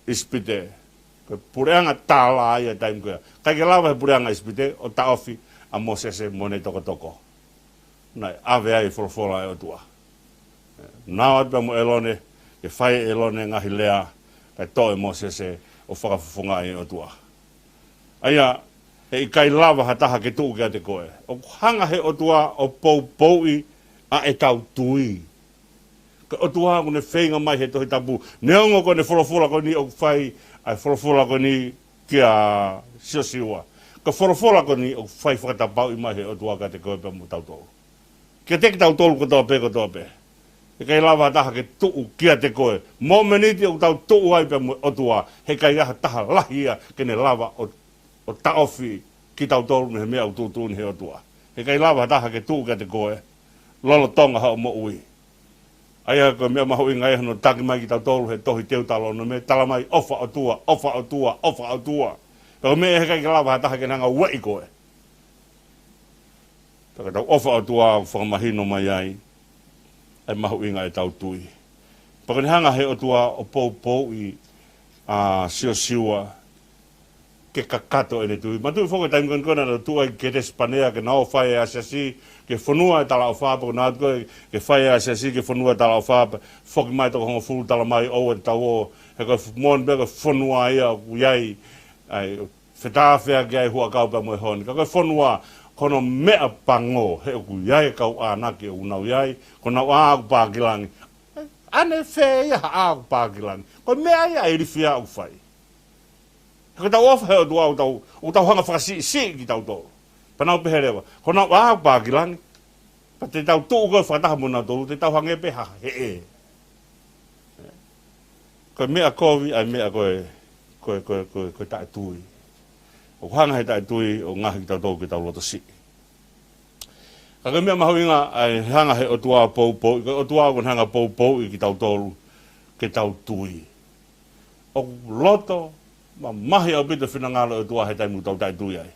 ʻIsipite, ko e puleʻanga tālā ia he taimi ko ia. ʻIkai ke lava he puleʻanga ʻIsipite ʻo taʻofi ʻa Mōsese mo ʻene tokotoko. Naʻe ʻave ai e folofola ʻa e ʻOtua. Naʻe ō atu pea mo ʻĒlone, ke fai ʻe ʻĒlone e ngaahi lea, kae toʻo ʻe Mōsese ʻo fakafofongaʻi e ʻOtua. ʻA ia, heʻikai lava ha taha ke tuʻu kiate koe. ʻOku hanga he ʻOtua ʻo poupouʻi ʻa ʻetau tui. Ko e ʻOtua ʻoku ne feinga mai he Tohi Tapu. Neongo ko ʻene folofola ko eni ʻoku fai, ʻa e folofola ko eni kia Siosiua. Ko e folofola ko eni ʻoku fai fakatapauʻi mai he ʻOtua kiate koe pea mo tautolu. Kiate kitautolu kotoa pē, kotoa pē. Heʻikai lava ha taha ke tuʻu kiate koe. Momeniti ʻoku tau tuʻu ai pea mo e ʻOtua, heʻikai ha taha lahi ia ke ne lava ʻo, ʻo taʻofi kitautolu mei he meʻa ʻoku tuʻutuʻuni he ʻOtua. Heʻikai lava ha taha ke tuʻu kiate koe lolotonga hoʻo moʻui. ʻA ia ko e meʻa mahuʻinga ia hono taki mai kitautolu he tohi Teutalōnome, tala mai ʻofa ʻOtua, ʻofa ʻOtua, ʻofa ʻOtua. Pea ko e meʻa heʻikai ke lava ha taha ke ne hanga ʻo ueʻi koe. Pea ko ʻetau ʻofa ʻOtua ʻoku fakamahino mai ai ʻa e mahuʻinga ʻetau tui. Pea ko ʻene hanga he ʻOtua ʻo poupouʻi ʻa Siosiua ke kakato ʻene tui. Manatuʻi foki e taimi ko eni ko ē naʻa nau tuʻu ai ki Ketesepanea ke nau fai e asiasi ki he fonua ʻo e talaʻofa, pea ko ʻenau tuʻu ai ke fai e asiasi ki he fonua ʻo e talaʻofa, pea foki mai e toko hongofulu, tala mai ʻoua te tau ō, he ko e f-, moʻoni pē ko e fonua ia ʻoku ʻi ai ʻa e fetāfeaki ʻa e huʻakau pea mo e honi. Ka ko e fonua, ko hono meʻapango, he ʻoku ʻi ai e kau ʻānaki ʻoku nau ʻi ai, ko honau ʻā ʻoku pā ki langi. ʻAnefē ia ha ʻā ʻoku pā ki langi? Ko e meʻa ia ʻa e ilifia ʻoku fai. He ko ʻetau ʻofa he ʻOtua ʻoku tau, ʻoku tau hanga ʻo fakasiʻisiʻi kitautolu. Pea nau pehē leva, ko honau ʻā ʻoku pā ki langi. Pea te tau tuʻu ko ē fakataha mo nautolu, te tau hangē pē ha heʻe. Ko e meʻa kovi ʻa e meʻa ko e, ko e, ko e, ko e, ko e taʻetui. ʻOku hanga he taʻetui ʻo ngaohi kitautolu ke tau loto siʻi. Ka ko e meʻa mahuʻinga ʻa e hanga he ʻOtua ʻo poupouʻi, ko e ʻOtua ʻoku ne hanga ʻo poupouʻi kitautolu ke tau tui. ʻOku loto mamahi ʻaupito e finangalo ʻo e ʻOtua he taimi ʻoku tau taʻetui ai.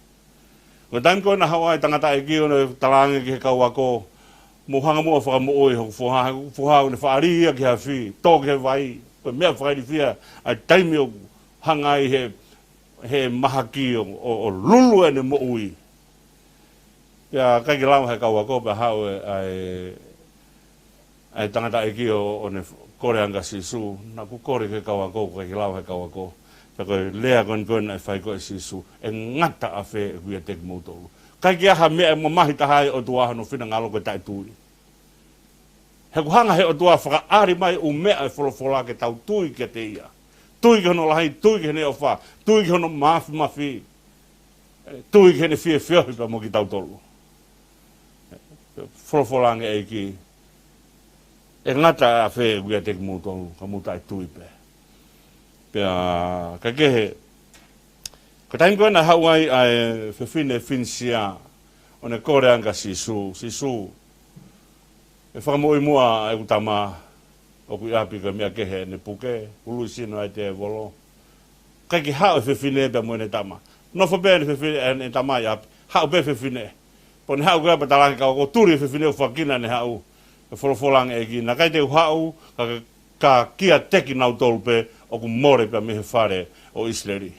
Ko e taimi ko ē naʻe haʻu ai e tangataʻeiki ʻo ne talaange ki he kau ako, mou hanga muʻa ʻo fakamoʻui hoku foha, hoku foha ʻoku ne faʻa lī ia ki he afi, tō ki he vai, ko e meʻa fakailifia ʻa e taimi ʻoku hanga ai he, he mahaki ʻo, ʻo, ʻo lulu ʻene moʻui. Pea ʻikai ke lava he kau ako, pea haʻu e, ʻa e, ʻa e tangataʻeiki ʻo, ʻo ne kole ange kia Sīsū, naʻa ku kole ki he kau ako, ʻikai ke lava he kau ako. Pea ko e lea ko eni ko ē naʻe fai ko ē ʻe Sīsū, ʻe ngata ʻafē ʻeku ʻiate kimoutolu. ʻIkai ke ʻi ai ha meʻa ʻe mamahi taha ai e ʻOtua hono finangalo ko e taʻetui. He ʻoku hanga he ʻOtua ʻo fakaʻali mai ʻū meʻa ʻo e folofola ke tau tui kiate ia. Tui ki hono lahi, tui ki heʻene ʻofa, tui ki hono māfimafi, tui ki heʻene fiefia pea mo kitautolu. Folofola ange ʻEiki, ʻe ngata ʻafē ʻeku ʻiate kimoutolu, ka mou taʻetui pē. Pea ka kehe, ko e taimi ko ē naʻe haʻu ai ʻa e fefine Finisia, ʻo ne kole ange kia Sīsū, Sīsū, ʻe fakamoʻui muʻa ʻeku tama, ʻoku ʻi ʻapi, ko e meʻa kehe ʻene puke, ului sino ai e tēvolo. ʻIkai ke haʻu e fefine pea mo ʻene tama. Nofo pē ʻene fefine, ʻene tama ʻi ʻapi, haʻu pē fefine. Pea ne haʻu ko ē pea talaange kia kinautolu, tuli e fefine ʻo fakina ʻene haʻu. ʻE folofola ange ʻEiki, naʻe ʻikai te u haʻu, ka, ka kiate kinautolu pē ʻoku mole pea mei he fale ʻo ʻIsileli.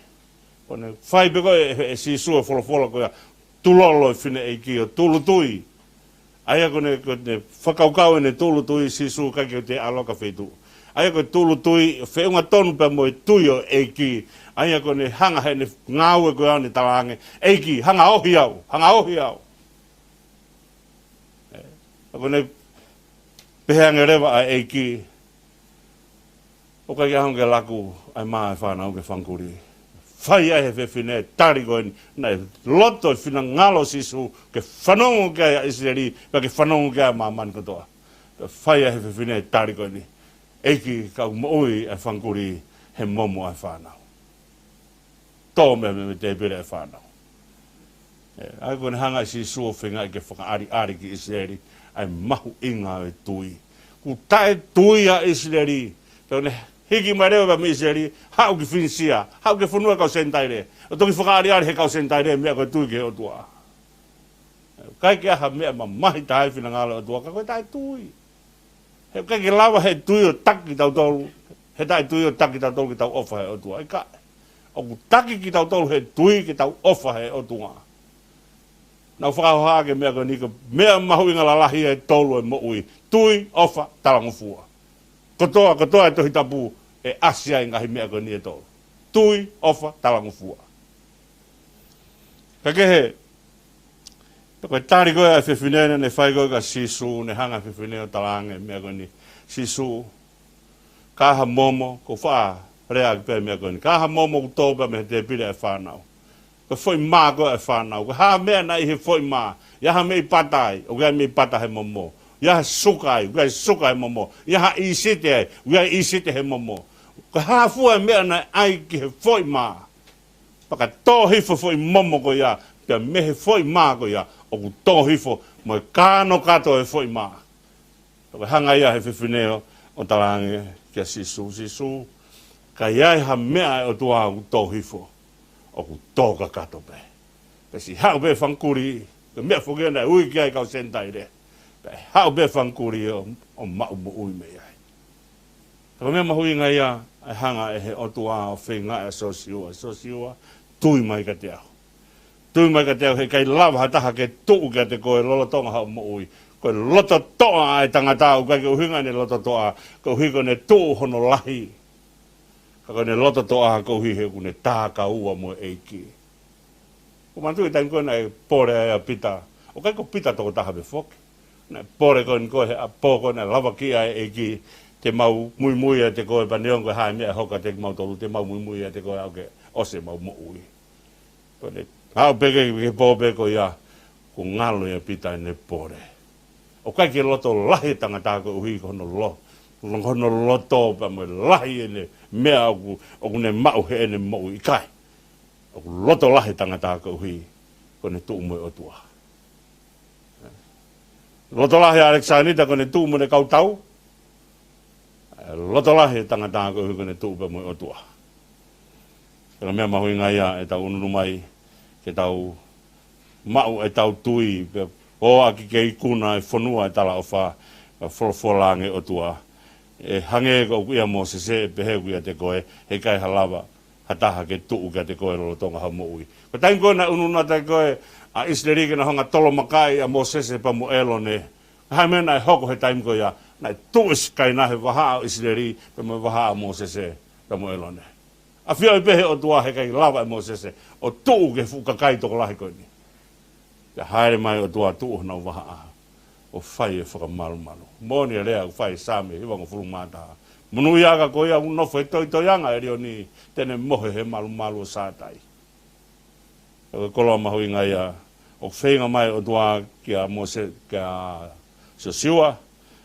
Pea ne fai pē ko ē ʻe, ʻe Sīsū e folofola ko ia, tulolo e fineʻeiki ʻo tūʻulutui. ʻA ia ko ʻene, ko ʻene fakakaukau ʻene tūʻulutui, Sīsū ʻikai ke toe ʻalu ki ha feituʻu. ʻA ia ko e tūʻulutui, feʻunga tonu pea mo e tui ʻo e ʻEiki. ʻA ia ko ʻene hanga heʻene ngāue ko ia ʻo ne talaange, ʻEiki, hanga ʻo ohi au, hanga ʻo ohi au. ʻE, ʻa ia ko ʻene pehē ange leva ʻa e ʻEiki, ʻoku ʻikai ke ʻaonga ke laku ʻa e mā ʻo e fānau ki he fanga kulī. Fai ai he fefine e tali ko eni, naʻe loto e finangalo ʻo Sīsū ke fanongo ki ai ʻa ʻIsileli, pea ke fanongo ki ai ʻa māmani kotoa. Pea fai ai he fefine e tali ko eni, ʻEiki, ka ʻoku moʻui ʻa e fanga kulī he momo ʻa e fānau. Tō mei, mei, mei he tēpile ʻa e fānau. ʻE, ʻa ia ko ʻene hanga ʻe Sīsū ʻo feingaʻi ke fakaʻaliʻali ki ʻIsileli ʻa e mahuʻinga ʻo e tui. Kuo taʻetui ʻa ʻIsileli. Pea ne hiki mai leva mei ʻIsileli, haʻu ki Finisia, haʻu ki he fonua ʻo e kau Senitaile. ʻO toki fakaʻaliʻali he kau Senitaile e meʻa ko e tui ki he ʻOtua. ʻIkai ke ʻi ai ha meʻa mamahi taha ai e finangalo ʻo e ʻOtua ka ko e taʻetui. He ʻikai ke lava he tui ʻo taki kitautolu, he taʻetui ʻo taki kitautolu ke tau ʻofa he ʻOtua. ʻIkai. ʻOku taki kitautolu he tui ke tau ʻofa he ʻOtua. Naʻa ku fakahohaʻa ki he meʻa ko eni ko e meʻa mahuʻinga lalahi ʻe tolu ʻo e moʻui. Tui, ʻofa, talangofua. Kotoa, kotoa e Tohi Tapu ʻe ʻasi ai e ngaahi meʻa ko eni ʻe tolu. tui, ʻofa, talangofua. Ka kehe, pea ko e tali ko ē ʻa e fefine naʻe fai ko ē kia Sīsū, naʻe hanga ʻe he fefine ʻo talaange e meʻa ko eni, Sīsū, ka ʻi ai ha momo, ʻoku ou faʻa lea ʻaki pē e meʻa ko eni. Ka ʻi ai ha momo ʻoku tō pē mei he tēpile ʻa e fānau, ko e foʻi mā ko ē ʻa e fānau, ko e hā e meʻa naʻe ʻi he foʻi mā? ʻI ai ha meʻi pata ai, ʻoku ʻi ai e meʻi pata he momo. ʻI ai ha suka ai, ʻoku ʻi ai e suka he momo. ʻI ai ha ʻīsite ai, ʻoku ʻi ai e ʻīsite he momo. Ko e hā fua e meʻa naʻe ʻai ki he foʻi mā? Pea ka tō hifo e foʻi momo ko ia, pea mei he foʻi mā ko ia, ʻoku tō hifo mo e kānokato e foʻi mā. Pea ko e hanga ia ʻe he fefine ʻo, ʻo talaange kia Sīsū, Sīsū, ka ʻi ai ha meʻa ʻa e ʻOtua ʻoku tō hifo, ʻoku tō kakato pē. Pea siʻi haʻu pē e fanga kulī, ko e meʻa foki ia naʻe ui ki ai e kau Senitaile. Pea haʻu pē e fanga kulī ʻo, ʻo maʻu moʻui mei ai. Pea ko e meʻa mahuʻinga ia, ʻa e hanga ʻe he ʻOtua ʻo feinga ʻa Siosiua, Siosiua, tui mai kiate au. Tui mai kiate au, he ʻikai lava ha taha ke tuʻu kiate koe lolotonga hoʻo moʻui. Ko e loto toʻa ʻa e tangata, ʻoku ʻikai ke ʻuhinga ʻene loto toʻa koeʻuhi ko ʻene tuʻu hono lahi. Ka ko ʻene loto toʻa koeʻuhi he ʻoku ne tā kaua mo e ʻEiki. ʻOku ou manatuʻi e taimi ko ē naʻe pole ai ʻa Pita. ʻOku ʻikai ko Pita tokotaha pē foki. Naʻe pole ko eni ko ē he ʻaho ko ē naʻe lavakiʻi ai e ʻEiki, te mau muimui ʻiate koe pea neongo ko e hā e meʻa ʻe hoko kiate kimautolu, te mau muimui ʻiate koe ʻo aʻu ke ʻosi ʻemau moʻui. Ko ʻene haʻu pē ki he, ki he pō pē ko ia, kuo ngalo ʻia Pita ʻene pole. ʻOku ʻikai ke loto lahi e tangata koeʻuhi ko hono lo-, ko hono loto pea mo e lahi ʻene meʻa ʻoku, ʻoku ne maʻu heʻene moʻui, ʻikai. ʻOku loto lahi e tangata koeʻuhi ko ʻene tuʻu mo e ʻOtua. Loto lahi ʻa ʻAlekisānita ko ʻene tuʻu mo ʻene kau tau. Loto lahi e tangata koeʻuhi ko ʻene tuʻu pē mo e ʻOtua. Ko e meʻa mahuʻinga ia ʻetau ʻunuʻunu mai, ke tau maʻu ʻetau tui, pea ʻoua ʻe ʻai ke ikuna e fonua ʻo e talaʻofa, ʻa e folofola ange ʻa e ʻOtua. ʻE hangē ko ʻeku ʻia Mōsese, ʻe pehē ʻeku ʻiate koe, he ʻikai ha lava ha taha ke tuʻu kiate koe lolotonga hoʻo moʻui. Ko e taimi ko ē naʻe ʻunuʻunu atu ai ko ē ʻa ʻIsileli ke na hanga ʻo tolomakaʻi ʻa Mōsese pea mo ʻĒlone, ko e hā e meʻa naʻe hoko he taimi ko ia? Naʻe tuʻu ʻa e Sikaina he vahaʻa ʻo ʻIsileli pea mo e vahaʻa ʻo Mōsese pea mo ʻĒlone. ʻAfioʻi pē ʻe he ʻOtua he ʻikai lava ʻe Mōsese ʻo tuʻu ki he fuʻu kakai tokolahi ko eni. Pea hāʻele mai e ʻOtua, tuʻu honau vahaʻa ʻo fai e fakamalumalu. Moʻoni e lea ʻoku fai ʻe Saame hivangofulu mā taha: Monūʻiaʻanga ko ia ʻoku nofo he toitoiʻanga ʻo ʻElioni, te ne mohe he malumalu ʻo Sātai. Ko e koloa mahuʻinga ia ʻoku feinga mai e ʻOtua kia Mōse-, kia Siosiua,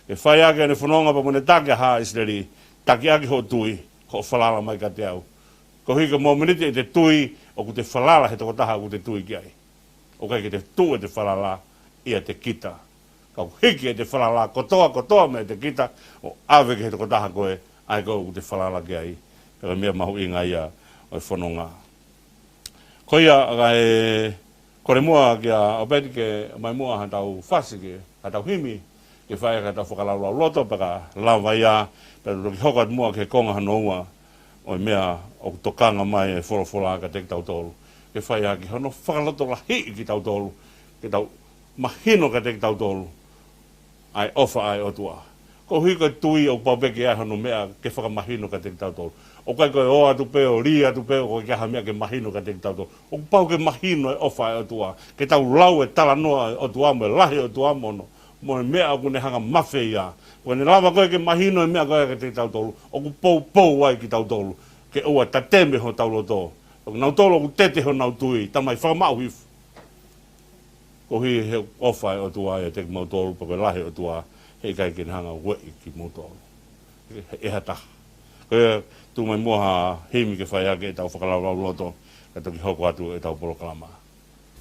ke fai ʻaki ʻene fononga pea mo ʻene taki ʻa haʻa ʻIsileli, taki ʻaki hoʻo tui, ko hoʻo falala mai kiate au. Koeʻuhi ko e mōmeniti ʻete tui, ʻoku te falala he tokotaha ʻoku te tui ki ai. ʻOku ʻikai ke te tuʻu ʻete falala ʻiate kita. Ka ʻoku hiki ʻete falala kotoa, kotoa meiate kita, ʻo ʻave ki he tokotaha ko ē, ʻa ē ko ē ʻoku te falala ki ai. Pea ko e meʻa mahuʻinga ia ʻo e fononga. Ko ia, ka e kole muʻa kia ʻOpeti ke ʻomai muʻa haʻatau fasi ke, haʻatau himi, ke fai ʻaki haʻatau fakalaulauloto, pea ka lava ia, pea toki hoko atu muʻa ki he konga hono ua ʻo e meʻa ʻoku tokanga mai e folofola kiate kitautolu, ke fai ʻaki hono fakalotolahiʻi kitautolu, ke tau mahino kiate kitautolu ʻa e ʻofa ʻa e ʻOtua. Koeʻuhi ko e tui ʻoku pau pē ke ʻi ai hono meʻa ke fakamahino kiate kitautolu. ʻOku ʻikai ko e ō atu pē ʻo lī atu pē ʻo ʻikai ha meʻa ke mahino kiate kitautolu. ʻOku pau ke mahino e ʻofa ʻa e ʻOtua. Ke tau lau e talanoa ʻo e ʻOtua mo e lahi ʻo e ʻOtua mo hono, mo e meʻa ʻoku ne hanga ʻo mafeia. Ko ʻene lava ko ē ke mahino e meʻa ko ē kiate kitautolu, ʻoku poupou ai kitautolu ke ʻoua ʻe tateme hotau loto. ʻOku nau tolo ʻoku tete honau tui, tamai fakamaʻu hifo. Koeʻuhi he ʻofa ʻa e ʻOtua ʻiate kimautolu, pea ko e lahi ʻo e ʻOtua, he ʻikai ke ne hanga ʻo ueʻi kimoutolu ʻe ha taha. Ko ia, tuku mai muʻa ha himi ke fai ʻaki ʻetau fakalaulauloto, ka toki hoko atu ʻetau polokalama.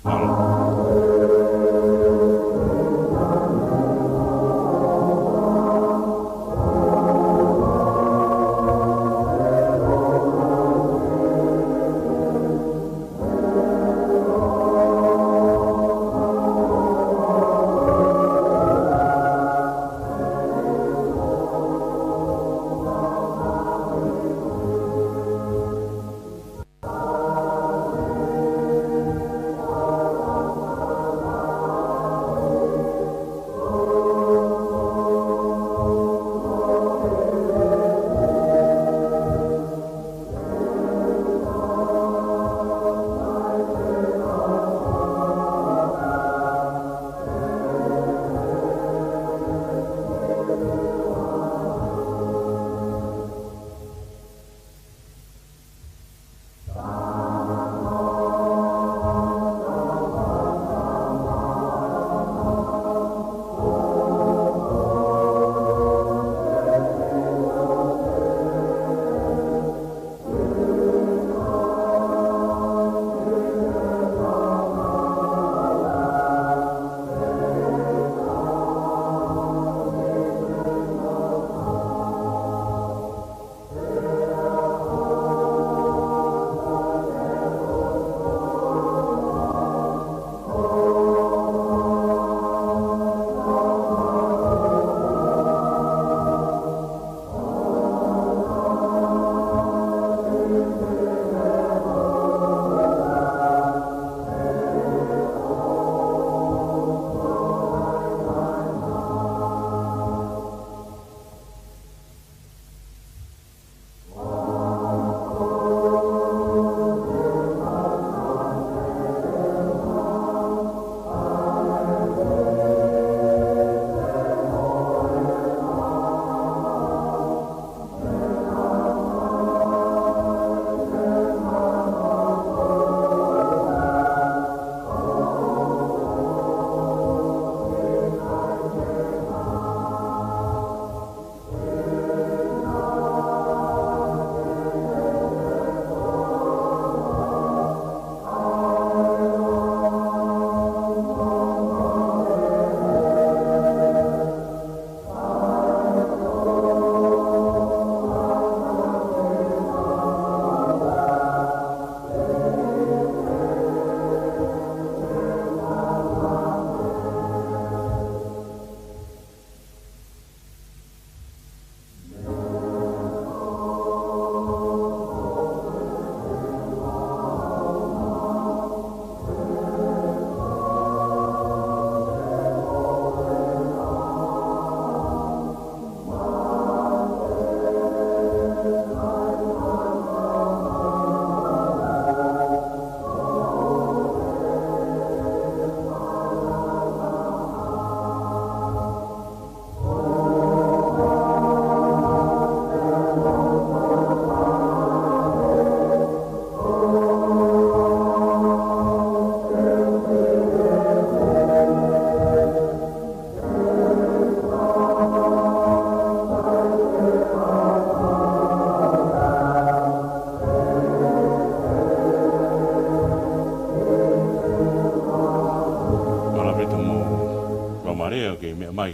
Mālō.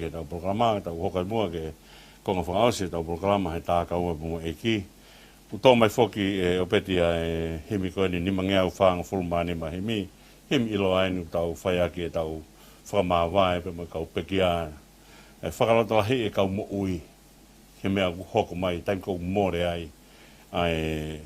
ʻetau polokalama, tau hoko ʻi muʻa ki he konga fakaʻosi ʻetau polokalama he tā kaua pea mo e ʻEiki. ʻOku toʻo mai foki ʻe ʻOpeti ʻa e himi ko eni, nimangeau fāngofulu mā nima himi. Himi ʻiloa eni ʻoku tau fai ʻaki ʻetau fakamāvae pea mo e kau pekia, ʻe fakalotolahiʻi e kau moʻui he meʻa ʻoku hoko mai, taimi ʻoku mole ai ʻa e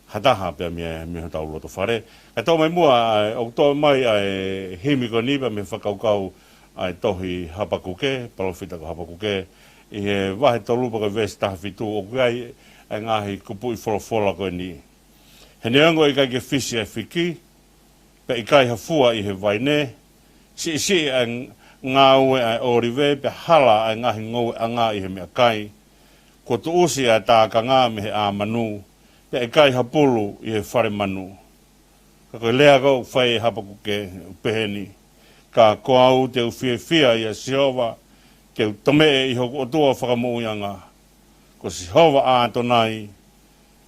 ha taha pea mei, mei hotau loto fale. Kae toʻo mai muʻa, ʻa e, ʻoku toʻo mai ʻa e himi ko eni pea mei he fakakaukau ʻa e tohi Hapakuke, palōfita ko Hapakuke, ʻi he vahe tolu pea ko e veesi taha fitu, ʻoku ʻi ai ʻa e ngaahi kupuʻi folofola ko eni. He neongo ʻe ʻikai ke fisi ʻa e fiki, pea ʻikai ha fua ʻi he vaine, siʻisiʻi ʻa e ngāue ʻa e ʻōlive, pea hala ʻa e ngaahi ngoueʻanga ʻi he meʻakai. Kuo tuʻusi ʻa e tākanga mei he ʻā manu, pea ʻikai ha pulu ʻi he fale manu. Ka ko e lea ko ē ʻoku fai ʻe Hapakuke ʻoku pehē ni: Ka ko au te u fiefia ʻia Sihova, te u tomeʻe ʻi hoku ʻOtua fakamoʻuiʻanga. Ko Sihova ʻAtonai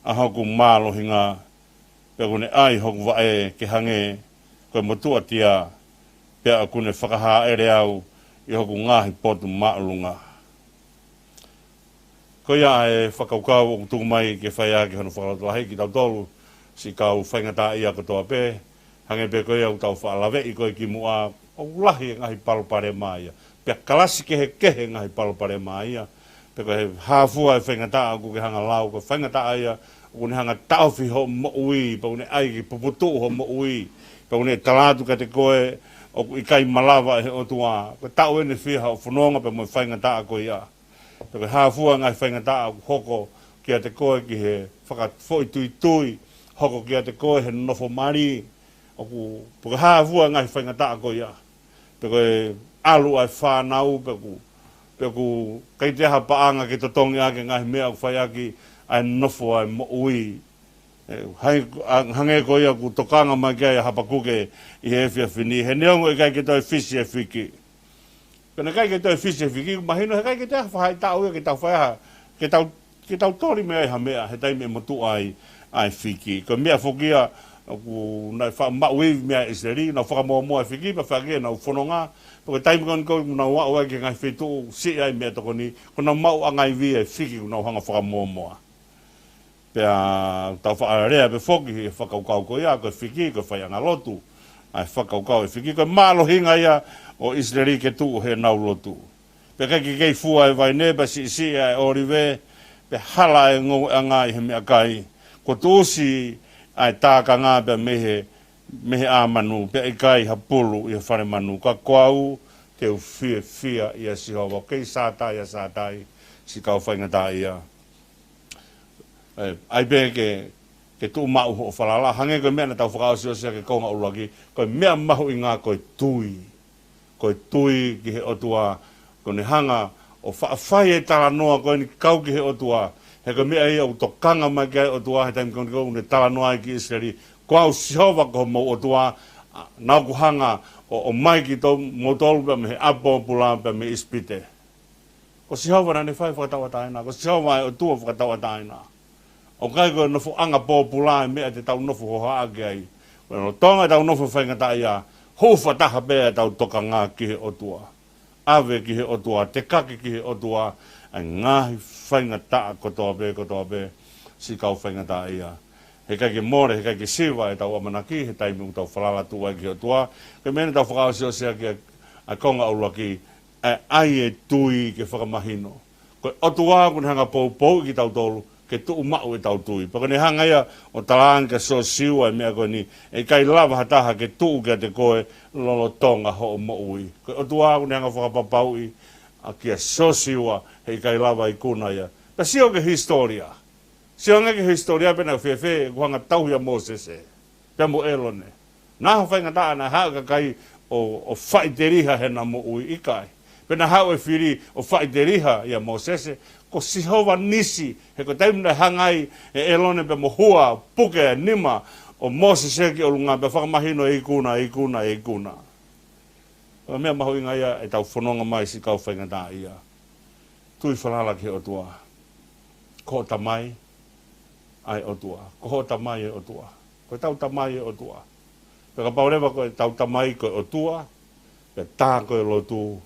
ʻa hoku mālohinga, pea ʻoku ne ʻai hoku vaʻe ke hangē ko e motuʻa tia, pea ʻoku ne fakahāʻele au ʻi hoku ngaahi potu māʻolunga. Ko ia ʻa e fakakaukau ʻoku tuku mai ke fai ʻaki hono fakalotolahiʻi kitautolu, siʻi kau faingataʻaʻia kotoa pē, hangē pē ko ia ʻoku tau faʻa laveʻi ko ē kimuʻa, ʻoku lahi e ngaahi palopalema ia. Pea kalasi kehekehe e ngaahi palopalema ia. Pea ko e hā fua e faingataʻa ʻoku ke hanga lau, ko e faingataʻa ia ʻoku ne hanga taʻofi hoʻo moʻui, pea ʻoku ne ʻai ke puputuʻu hoʻo moʻui, pea ʻoku ne tala atu kiate koe ʻoku ʻikai malava ʻe he ʻOtua. Ko e taʻu ʻeni ʻe fiha hoʻo fononga pea mo e faingataʻa ko ia. Pea ko e hā fua e ngaahi faingataʻa ʻoku hoko kiate koe ki he fakafoʻituitui, hoko kiate koe he nofo mali, ʻoku, pe ko e hā fua e ngaahi faingataʻa ko ia. Pe ko e ʻalu ʻa e fānau, pe ʻoku, pe ʻoku ʻikai toe ha paʻanga ke totongi ʻaki e ngaahi meʻa ʻoku fai ʻaki ʻa e nofo ʻa e moʻui. ʻE, hai, ʻa, hangē ko ia ʻoku tokanga mai ki ai ʻa Hapakuke ʻi he efiafi ni, he neongo ʻe ʻikai ke toe fisi e fiki. Pea naʻe ʻikai ke toe fisi e fiki, mahino he ʻikai ke toe ha faʻahitaʻu ia ke tau fai ha, ke tau, ke tau toli mei ai ha meʻa he taimi ʻe motuʻa ai ʻa e fiki. Ko e meʻa foki ia ʻoku nau faʻa maʻu ivi mei ai ʻa ʻIsileli, nau fakamuʻomuʻa e fiki, pea fai ʻaki ʻenau fononga, pea ko e taimi ko eni ʻoku nau aʻu ai ki he ngaahi feituʻu siʻi ai meʻatokoni, ʻoku nau maʻu ʻanga ivi e fiki ʻoku nau hanga fakamuʻomuʻa. Pea tau faʻa lea pē foki he fakakaukau ko ia, ko e fiki, ko e faiʻanga lotu. ʻA e fakakaukau e fiki, ko e mālohinga ia ʻo ʻIsileli ke tuʻu heʻenau lotu. Pea ʻikai ke kei fua e vaine, pea siʻisiʻi ʻa e ʻōlive, pea hala e ngoueʻanga ʻi he meʻakai. Kuo tuʻusi ʻa e tākanga pea mei he, mei he ʻā manu, pea ʻikai ha pulu ʻi he fale manu. Ka ko au te u fiefia ʻia Sihova. Kei sātai ʻa sātai, siʻi kau faingataʻaʻia. ʻE, ʻai pē ke, ke tuʻu maʻu hoʻo falala, hangē ko e meʻa naʻa tau fakaʻosiʻosi ʻaki he konga ʻuluaki, ko e meʻa mahuʻinga ko e tui. Ko e tui ki he ʻOtua, ko ʻene hanga ʻo faʻa fai e talanoa ko eni kau ki he ʻOtua, he ko e meʻa ia ʻoku tokanga mai ki ai e ʻOtua, he taimi ko eni ʻoku ne talanoa ai ki ʻIsileli, ko au Sihova ko homou ʻOtua, ʻa, naʻa ku hanga ʻo, ʻo ʻomai kimoutolu pea mei he ʻapi pōpula pea mei ʻIsipite. Ko Sihova naʻa ne fai fakatauʻatāina, ko Sihova e ʻOtua fakatauʻatāina. ʻOku ʻikai ko e nofoʻanga pōpula e meʻa te tau nofo hohaʻa ki ai. Ko e lolotonga ʻetau nofo faingataʻaʻia, hūfataha pē ʻetau tokanga ki he ʻOtua. ʻAve ki he ʻOtua, tekaki ki he ʻOtua, ʻa e ngaahi faingataʻa kotoa pē, kotoa pē, siʻi kau faingataʻaʻia. He ʻikai ke mole, he ʻikai ke siva ʻetau ʻamanaki, he taimi ʻoku tau falala tuʻu ai ki he ʻOtua. Ko e meʻa naʻa tau fakaʻosiʻosi ʻaki ʻa e konga ʻuluaki, ʻa e ʻai e tui ke fakamahino. Ko e ʻOtua ʻoku ne hanga poupouʻi kitautolu, ke tuʻu maʻu ʻetau tui. Pea ʻoku ne hanga ia ʻo talaange kia Siosiua e meʻa ko eni, ʻe ʻikai lava ha taha ke tuʻu kiate koe lolotonga hoʻo moʻui. Ko e ʻOtua ʻoku ne hanga fakapapauʻi ʻa kia Siosiua, he ʻikai lava ikuna ia. Pea sio ki he hisitōlia. Sio ange ki he hisitōlia pe naʻe fēfē, ʻoku hanga tauhi ʻa Mōsese pea mo ʻElone. Naʻa ha faingataʻa naʻe haʻu e kakai ʻo, ʻo faʻiteliha heʻena moʻui? ʻIkai. Pe naʻe haʻu e fili ʻo faʻiteliha ʻia Mōsese? Ko Sihova Nisi, he ko e taimi naʻe hanga ai ʻe ʻElone pea mo Hua puke e nima ʻo Mōsese ki ʻolunga pea fakamahino e ikuna, e ikuna, e ikuna. Ko e meʻa mahuʻinga ia ʻetau fononga mai siʻi kau faingataʻaʻia. Tui falala ki he ʻOtua. Ko hoʻo Tamai ʻa e ʻOtua. Ko hoʻo Tamai e ʻOtua. Ko ʻetau Tamai e ʻOtua. Pea kapau leva ko ʻetau Tamai ko e ʻOtua, pea tā ko e lotu,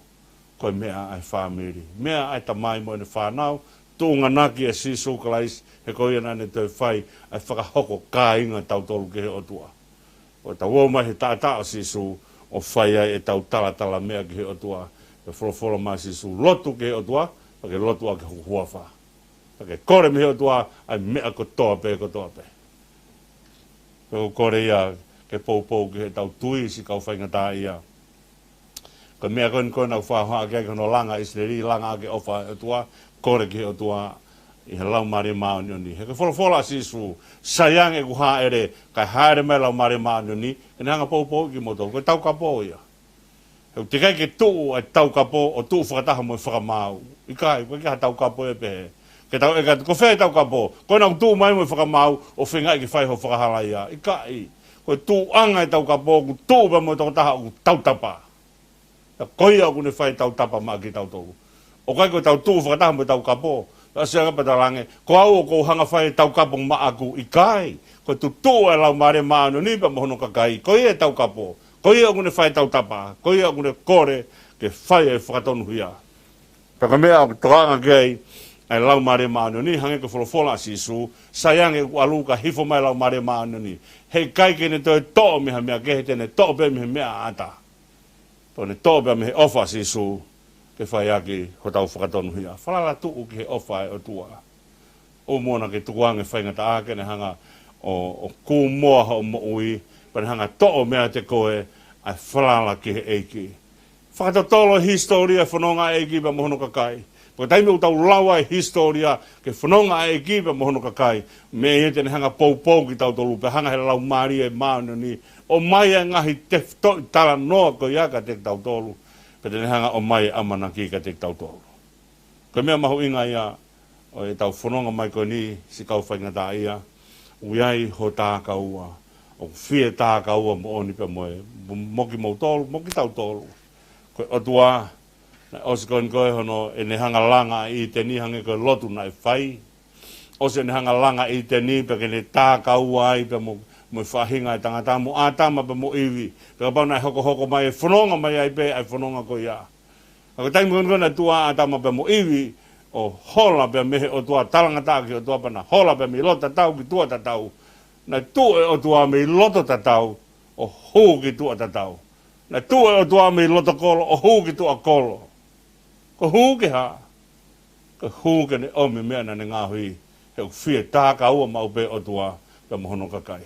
Ko e meʻa ʻa e fāmili, meʻa ʻa e tamai mo ʻene fānau, tuʻunga ʻaki ʻa Sīsū Kalaisi, he ko ia naʻa ne toe fai ʻa e fakahoko kāinga tautolu ki he ʻOtua. ʻO tau ō mai he taʻataʻa ʻo Sīsū, ʻo fai ai ʻetau talatalameʻa ki he ʻOtua. Pea folofola mai ʻa Sīsū, lotu ki he ʻOtua, pea ke lotu ʻaki hoku huafa. Pea ke kole mei he ʻOtua ʻa e meʻa kotoa pē, kotoa pē. Pea ʻoku ou kole ia ke poupou ki heʻetau tui, siʻi kau faingataʻaʻia. Ko e meʻa ko eni ko ē naʻe fakahohaʻa ki ai hono langa ʻa ʻIsileli, langa ʻaki e ʻofa ʻa e ʻOtua, kole ki he ʻOtua ʻi he Laumālie Māʻoniʻoni. He ko e folofola ʻa Sīsū, sai ange ʻeku hāʻele, kae hāʻele mai e Laumālie Māʻoniʻoni, ke ne hanga ʻo poupouʻi kimoutolu. Ko e taukapo ia. He ʻoku teʻeki ai ke tuʻu ʻa e taukapo ʻo tuʻu fakataha mo e fakamaau. ʻIkai, ʻoku ʻikai ha taukapo ia ʻe pehē. Ke tau ʻeke atu, ko fē e taukapo? Ko ena ʻoku tuʻu mai mo e fakamaau, ʻo feingaʻi ke fai hoʻo fakahalaia. ʻIkai, ko e tuʻunga e taukapo, ʻoku tuʻu pē mo e tokotaha ʻoku tautapa. Pea ko ia ʻoku ne fai e tautapa maʻa kitautolu. ʻOku ʻikai ko ʻetau tuʻu fakataha mo e taukapo. Pea sio ange pea talaange, ko au ʻoku ou hanga ʻo fai e taukapo maʻaku. ʻIkai, ko e tutuʻu ʻa e Laumālie Māʻoniʻoni pea mo hono kakai. Ko ia e taukapo. Ko ia ʻoku ne fai e tautapa. Ko ia ʻoku ne kole ke fai e fakatonuhia. Pea ko e meʻa ʻoku tokanga ki ai ʻa e Laumālie Māʻoniʻoni, hangē ko e folofola ʻa Sīsū, sai ange ʻeku ʻalu kae hifo mai e Laumālie Māʻoniʻoni. Heʻikai ke ne toe toʻo mei ha meʻa kehe, te ne toʻo pē mei he meʻa ʻaʻata. Pea ʻoku ne toʻo pē mei he ʻofa ʻa Sīsū ke fai ʻaki hotau fakatonuhia. Falala tuʻu ki he ʻofa ʻa e ʻOtua. ʻOua muʻa naʻa ke tukuange faingataʻa ke ne hanga ʻo, ʻo kūmoa hoʻo moʻui, pea ne hanga ʻo toʻo meiate koe ʻa e falala ki he ʻEiki. Fakatotolo e hisitōlia e fononga ʻa e ʻEiki pea mo hono kakai. Pea ko e taimi ʻoku tau lau ai e hisitōlia ki he fononga ʻa e ʻEiki pea mo hono kakai, meʻa ia te ne hanga ʻo poupou kitautolu, pea hanga ʻe he Laumālie Māʻoniʻoni ʻo ʻomai e ngaahi tefitoʻi talanoa ko ia kiate kitautolu, pea te ne hanga ʻo ʻomai e ʻamanaki kiate kitautolu. Ko e meʻa mahuʻinga ia ʻo ʻetau fononga mai ko eni, siʻi kau faingataʻaʻia, ʻoku ʻi ai ho tākaua, ʻoku fie tākaua moʻoni pea mo e, mo, mo kimoutolu, mo kitautolu. Ko e ʻOtua, naʻe ʻosi ko eni ko ē hono, ʻene hanga ʻo langa ʻa ʻĪteni hangē ko e lotu naʻe fai. ʻOsi ʻene hanga ʻo langa ʻa ʻĪteni pea ke ne tākaua ai pea mo, mo e faʻahinga ʻo e tangata, mo ʻĀtama pea mo ʻIvi. Pea kapau naʻe hokohoko mai e fononga mai ai pē ʻa e fononga ko ia. Ka ko e taimi ko eni ko ē naʻe tuʻu ai ʻa ʻĀtama pea mo ʻIvi ʻo hola pē mei he ʻOtua, talangataʻa ki he ʻOtua, pea na hola pē mei loto tatau ki tuʻa tatau. Naʻe tuʻu e ʻOtua mei loto tatau ʻo hū ki tuʻa tatau. Naʻe tuʻu e ʻOtua mei loto kolo ʻo hū ki tuʻa kolo. Ko e hū ke hā? Ko e hū ke ne ʻomi e meʻa naʻa ne ngaohi, he ʻoku fie tākaua maʻu pē e ʻOtua pea mo hono kakai.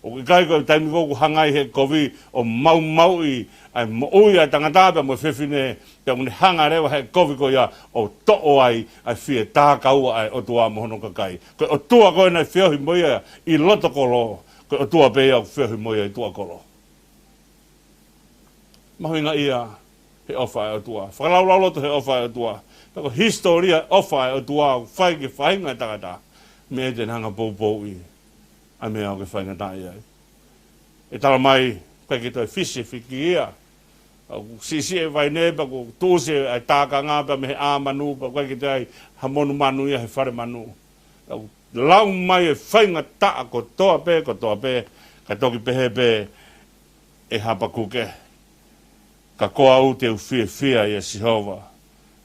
ʻOku ʻikai ko e taimi ko ē ʻoku hanga ai ʻe he kovi ʻo maumauʻi ʻa e moʻui ʻa e tangata pea mo e fefine, pea ʻoku ne hanga leva ʻe he kovi ko ia ʻo toʻo ai ʻa e fie tākaua ʻa e ʻOtua mo hono kakai. Ko e ʻOtua ko ē naʻe feohi mo ia ʻi loto kolo, ko e ʻOtua pē ia ʻoku feohi mo ia ʻi tuʻa kolo. Mahuʻinga ia he ʻofa ʻa e ʻOtua. Fakalaulauloto he ʻofa ʻa e ʻOtua. Pea ko e hisitōlia e ʻofa ʻa e ʻOtua ʻoku fai ki he faʻahinga ʻo e tangata, meʻa te ne hanga ʻo poupouʻi ʻa e meʻa ʻoku ke faingataʻaʻia ai. ʻE talamai, ʻoku ʻikai ke toe fisi e fiki ia. ʻOku siʻisiʻi e vaine pea kuo tuʻusi ʻa e tākanga pea mei he ʻā manu, pea ʻoku ʻikai ke toe ʻi ai ha monumanu ia he fale manu. ʻOku lau mai e faingataʻa kotoa pē, kotoa pē, kae toki pehē pē ʻe Hapakuke, ka ko au te u fiefia ʻia Sihova,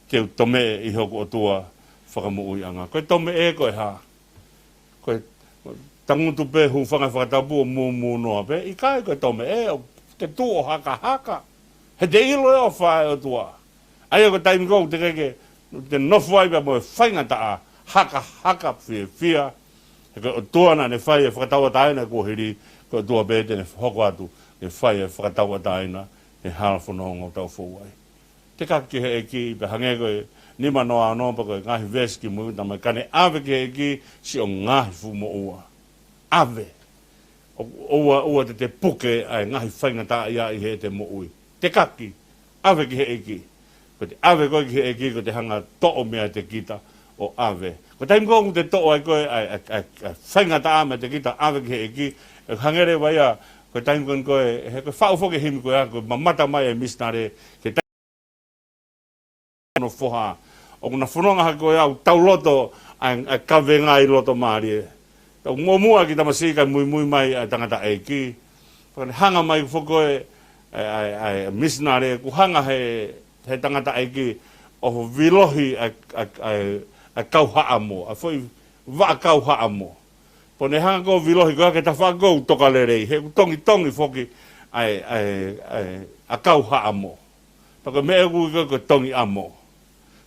te u tomeʻe ʻi hoku ʻOtua fakamoʻuiʻanga. Ko e tomeʻe ko e hā? Ko e tangutu pē, hūfanga he fakatapu ʻo mūmū noa pē? ʻIkai, ko e tomeʻe ʻoku te tuʻu ʻo hakahaka. He te ʻilo e ʻofa ʻa e ʻOtua. ʻA ia ko e taimi ko ē ʻoku teʻeki ke te nofo ai pea mo e faingataʻa, hakahaka, fiefia. He ko e ʻOtua naʻa ne fai e fakatauʻatāina kuo hili, ko e ʻOtua pē te ne hoko atu ke fai e fakatauʻatāina he hala fononga ʻoku tau fou ai. Tekaki ki he ʻEiki, pea hangē ko e nima noa ono, pea ko e ngaahi veesi kimui, talamai ka ne ʻave ki he ʻEiki siʻo ngaahi fuʻu moʻua. ʻAve. ʻO, ʻoua, ʻoua te te puke ʻa e ngaahi faingataʻaʻia ʻi heʻete moʻui. Tekaki, ʻave ki he ʻEiki. Ko ʻete ʻave ko ē ki he ʻEiki, ko ʻete hanga ʻo toʻo meiate kita ʻo ʻave. Ko e taimi ko ē ʻoku te toʻo ai ko ē ʻa e, ʻa e, ʻa e, ʻa e faingataʻa meiate kita, ʻave ki he ʻEiki, ʻe hangē leva ia, ko e taimi ko ē, he ko e faʻu foki e himi ko ia, ko e mamata mai e misinale ki he taimi hono foha. ʻOku na fononga hake ko ia ʻo tauloto ʻa e, ʻa e kavenga ʻi loto mālie. Tau muʻomuʻa ki tamasiʻi kae muimui mai ʻa e tangataʻeiki. Pea ne hanga mai foki ko ē ʻa e, ʻa e, ʻa e misinale, kuo hanga he he tangataʻeiki ʻo vilohi ʻa e, ʻa e, ʻa e, ʻa e kau haʻamo, ʻa e foʻi vaʻa kau haʻamo. Pea ne hanga ʻo vilohi ko ē ki he tafaʻaki ʻoku toka lelei, he ʻoku tongitongi foki ʻa e, ʻa e, ʻa e, ʻa e kau haʻamo. Pea ko e meʻa ʻoku ui ko ē ko e tongi ʻamo.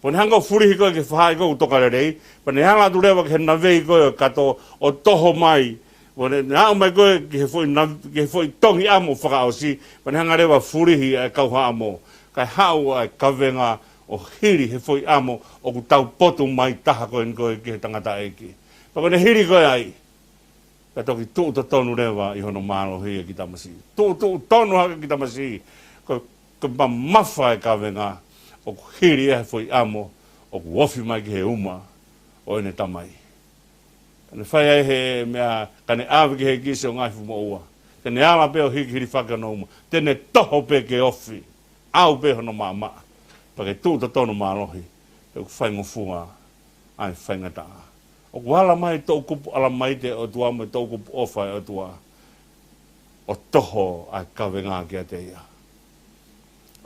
Pea ne hanga ʻo fulihi ko ē ki he fahaʻi ko ē ʻoku toka lelei, pea ne ala atu leva ki he navei ko ē ʻo e kato ʻo toho mai. Pea ne, ne aʻu mai ko ē ki he foʻi nav-, ki he foʻi tongi ʻamo fakaʻosi, pea ne hanga leva ʻo fulihi ʻa e kau haʻamo. Kae haʻu ʻa e kavenga ʻo hili he foʻi ʻamo ʻoku taupotu mai taha ko eni ko ē ki he tangataʻeiki. Pea ko ʻene hili ko ē ai, pea toki tuʻu totonu leva ʻi hono mālohi ʻa e kiʻi tamasiʻi. Tuʻu, tuʻu tonu hake kiʻi tamasiʻi, ko, ko e mamafa e kavenga ʻoku hili ʻe he foʻi ʻamo ʻoku ofi mai ki he uma ʻo ʻene tamai. Ka ne fai ai he meʻa, ka ne ʻave ki he kisi ʻo e ngaahi fuʻu moʻua. Te ne ala pē ʻo hiki hilifaki hono uma. Te ne toho pē ke ofi. ʻAu pē hono maʻamaʻa. Pea ke tuʻu totonu mālohi. He ʻoku faingofua ʻa e faingataʻa. ʻOku ala mai toʻukupu ʻalamaite ʻa e ʻOtua mo e toʻukupu ʻofa ʻa e ʻOtua ʻo toho ʻa e kavenga kiate ia.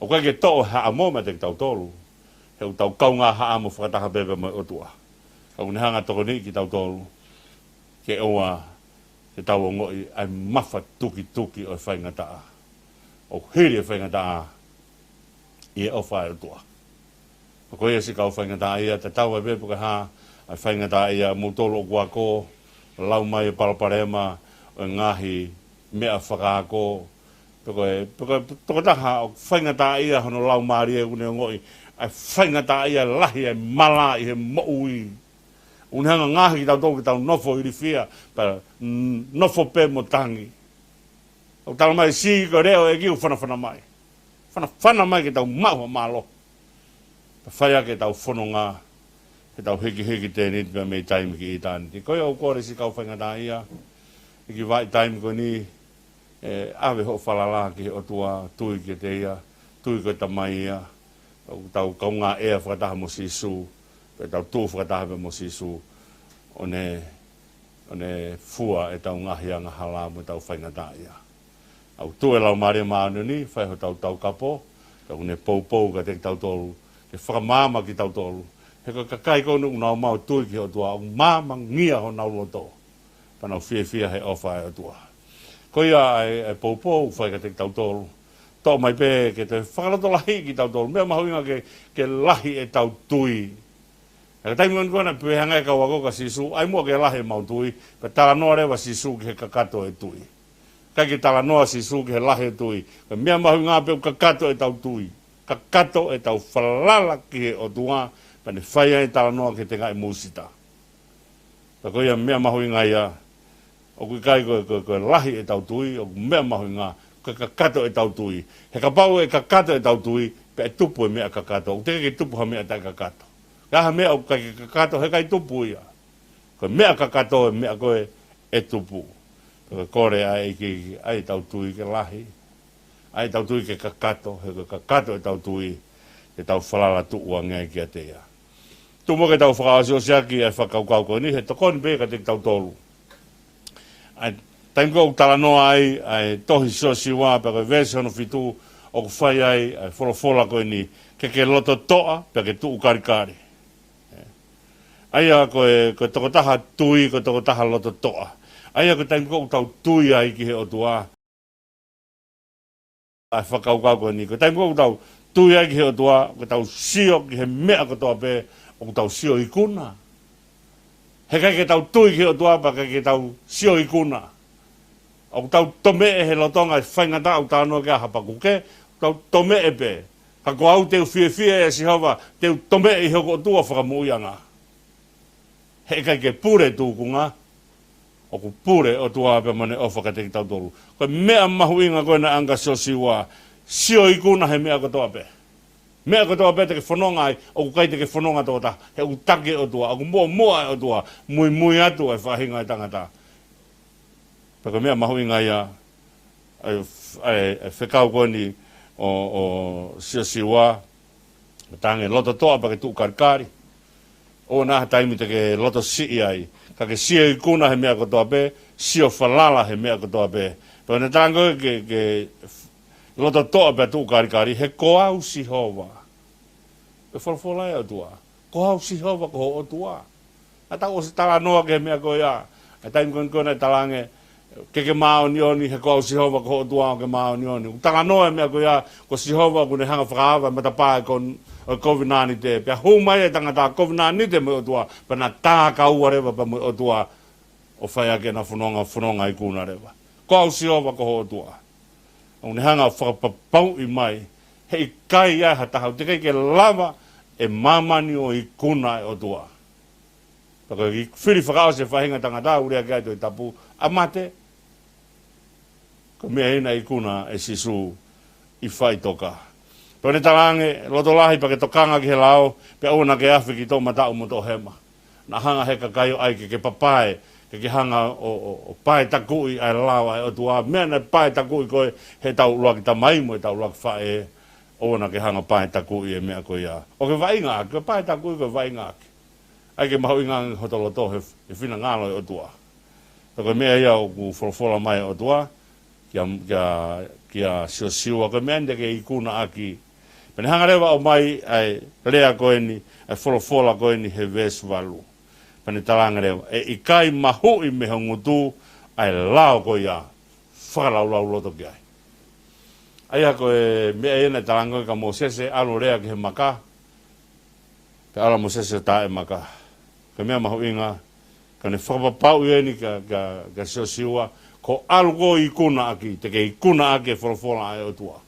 ʻOku ʻikai ke toʻo haʻamo meiate kitautolu. He ʻoku tau kaungā haʻamo fakataha pē pea mo e ʻOtua. Ka ʻoku ne hanga ʻo tokoniʻi kitautolu ke ʻoua te tau ongoʻi ʻa e mafatukituki ʻo e faingataʻa. ʻOku hili e faingataʻa ʻi he ʻofa ʻa e ʻOtua. Pea ko ia siʻi kau faingataʻaʻia, tatau ai pē pe ko e hā ʻa e faingataʻaʻia ʻa moutolu ʻoku ako, lau mai e palopalema ʻo e ngaahi meʻa fakaako, pe ko e, pe ko e tokotaha ʻoku faingataʻaʻia hono laumālie, ʻoku ne ongoʻi ʻa e faingataʻaʻia lahi ʻa e mala ʻi he moʻui. ʻOku ne hanga ʻo ngaohi kitautolu ke tau nofo ilifia, pea, mm, nofo pē mo tangi. ʻOku tala mai siʻi ko e leʻo ʻo e ʻEiki ʻoku fanafana mai. Fanafana mai ke tau maʻu ha mālohi. Pea fai ʻaki ʻetau fononga, heʻetau hikihiki tēniti pea mei taimi ki ʻitāniti. Ko ia ʻoku kole siʻi kau faingataʻaʻia, ʻi he kiʻi vahaʻa taimi ko eni, ʻe, ʻave hoʻo falala ki he ʻOtua, tui kiate ia, tui ko e Tamai ia, ʻoku tau kaungā ʻea fakataha mo Sīsū, pea tau tuʻu fakataha pē mo Sīsū, ʻo ne, ʻo ne fua ʻetau ngaahi angahala mo ʻetau faingataʻaʻia. ʻOku tuʻu e Laumālie Māʻoniʻoni, fai hotau taukapo, pea ʻoku ne poupou kiate kitautolu, ke fakamaama kitautolu. He ko e kakai ko eni ʻoku nau maʻu tui ki he ʻOtua, ʻoku maamangia honau loto. Pea nau fiefia he ʻofa ʻa e ʻOtua. Ko ia ʻa e, ʻa e poupou fai kiate kitautolu. Toʻo mai pē ke toe fakalotolahiʻi kitautolu. Meʻa mahuʻinga ke, ke lahi ʻetau tui. He ko e taimi ko ena pea hanga ʻe he kau ako kia Sīsū, ʻai muʻa ke lahi ʻemau tui, pea talanoa leva Sīsū ki he kakato e tui. ʻIkai ke talanoa Sīsū ki he lahi e tui. Ko e meʻa mahuʻinga pē ʻoku kakato ʻetau tui. Kakato ʻetau falala ki he ʻOtua, pea ne fai ai e talanoa ki he tengaʻi musita. Pea ko ia meʻa mahuʻinga ia, ʻoku ʻikai ko, ko, ko e lahi ʻetau tui, ʻoku meʻa mahuʻinga, ko e kakato ʻetau tui. He kapau ʻe kakato ʻetau tui, pea ʻe tupu e meʻa kakato. ʻOku teʻeki ke tupu ha meʻa taʻekakato. Ka ha meʻa ʻoku ʻikai ke kakato, heʻikai tupu ia. Ko e meʻa kakato, e meʻa ko ē ʻe tupu. Pea ko e kole ʻa e ʻEiki, ʻai ʻetau tui ke lahi. ʻAi ʻetau tui ke kakato, he ko e kakato ʻetau tui, ke tau falala tuʻu ange ai kiate ia. Tuku muʻa ke tau fakaʻosiʻosiʻaki ʻa e fakakaukau ko eni, he tokoni pē kiate kitautolu. ʻA e taimi ko ē ʻoku talanoa ai, ʻa e tohi Siosiua, pea ko e veesi hono fitu, ʻoku fai ai, ʻa e folofola ko eni, ke ke loto toʻa, pea ke tuʻu kalikali. ʻA ia ko e, ko e tokotaha tui, ko e tokotaha loto toʻa. ʻA ia ko e taimi ko ē ʻoku tau tui ai ki he ʻOtua, ʻa e fakakaukau ko eni. Ko e taimi ko ē ʻoku tau tui ai ki he ʻOtua, ʻoku tau sio ki he meʻa kotoa pē, ʻoku tau sio ikuna. Heʻikai ke tau tui ki he ʻOtua, pea ʻikai ke tau sio ikuna. ʻOku tau tomeʻe he lolotonga e faingataʻa ʻoku talanoa ki ai ʻa Hapakuke, ʻoku tau tomeʻe pē. Ka ko au te u fiefia ʻia Sihova, te u tomeʻe ʻi hoku ʻOtua fakamoʻuiʻanga. Heʻikai ke pule tūkunga, ʻoku pule ʻOtua pea mo ʻene ʻofa kiate kitautolu. Ko e meʻa mahuʻinga ko ena ʻa e anga Siosiua, sio ikuna he meʻa kotoa pē. Meʻa kotoa pē te ke fononga ai, ʻoku ʻikai te ke fononga tokotaha, he ʻoku taki ʻOtua, ʻoku muʻomuʻa ʻOtua, muimui atu ʻa e faʻahinga ʻo e tangata. Pea ko e meʻa mahuʻinga ia, ʻa e, ʻa e, ʻa e fekau ko eni ʻo, ʻo Siosiua, tangi loto toʻa pea ke tuʻu kalikali. ʻOua naʻa ha taimi te ke loto siʻi ai. Ka ke sio ikuna he meʻa kotoa pē, sio falala he meʻa kotoa pē. Pea ʻoku ne tangi ke, ke loto toʻa pea tuʻu kalikali, he ko au Sihova. Ko e folofola ʻa e ʻOtua. Ko au Sihova ko ho ʻOtua. Naʻa tau ʻosi talanoa ki he meʻa ko ia. ʻA e taimi ko eni ko ē naʻe talaange, ke ke māʻoniʻoni, he ko au Sihova ko ho ʻOtua ʻoku ke māʻoniʻoni. ʻOku talanoa e meʻa ko ia, ko Sihova ʻoku ne hanga ʻo fakaava e matapā ʻo e kon-, ʻo e kovinānite. Pea hū mai e tangata kovinānite mo e ʻOtua, pea na tā kaua leva pea mo e ʻOtua, ʻo fai ʻaki ʻena fononga, fononga ikuna leva. Ko au Sihova ko ho ʻOtua. ʻOku ne hanga ʻo fakapapauʻi mai, heʻikai ai ha taha, teʻeki ke lava ʻe māmani ʻo ikuna e ʻOtua. Pea ko e fili fakaʻosi e faʻahinga tangata, ʻoku lea ki ai e Tohi Tapu, ʻa mate. Ko e meʻa ia naʻe ikuna ʻe Sīsū ʻi faʻitoka. Pea ne talaange, loto lahi pea ke tokanga ki he lao, pea ʻoua naʻa ke afe ki toʻomataʻu mo toʻohema. Naʻa hanga ʻe he kakai ʻo ʻai ke ke papae, ke ke hanga ʻo, ʻo, ʻo pae takuʻi ʻa e lao ʻa e ʻOtua. Meʻa naʻe pae takuʻi koe ʻe heʻetau ʻuluaki tamai mo ʻetau ʻuluaki faʻē, ʻoua naʻa ke hanga ʻo pae takuʻi e meʻa ko ia. ʻOku ke vaʻinga ʻaki, ko e pae takuʻi ko e vaʻinga ʻaki. ʻAi ke mahuʻinga ange hoto loto he, he finangalo ʻo e ʻOtua. Pea ko e meʻa ia ʻoku folofola mai e ʻOtua kia, kia, kia Siosiua, ko e meʻa eni te ke ikuna ʻaki. Pea ne hanga leva ʻo ʻomai ʻa e lea ko eni, ʻa e folofola ko eni he veesi valu. Pea ne talaange leva, ʻe ʻikai mahuʻi mei ho ngutu ʻa e lao ko ia, fakalaulauloto ki ai. ʻA ia ko e meʻa ia naʻe talaange kia Mōsese, ʻalu ʻo lea ki he maka, pea ʻalu ʻa Mōsese ʻo tā e maka. Ko e meʻa mahuʻinga, ka ne fakapapauʻi eni kia, kia, kia Siosiua, ko e ʻalu koe ʻo ikuna ʻaki, te ke ikuna ʻaki e folofola ʻa e ʻOtua.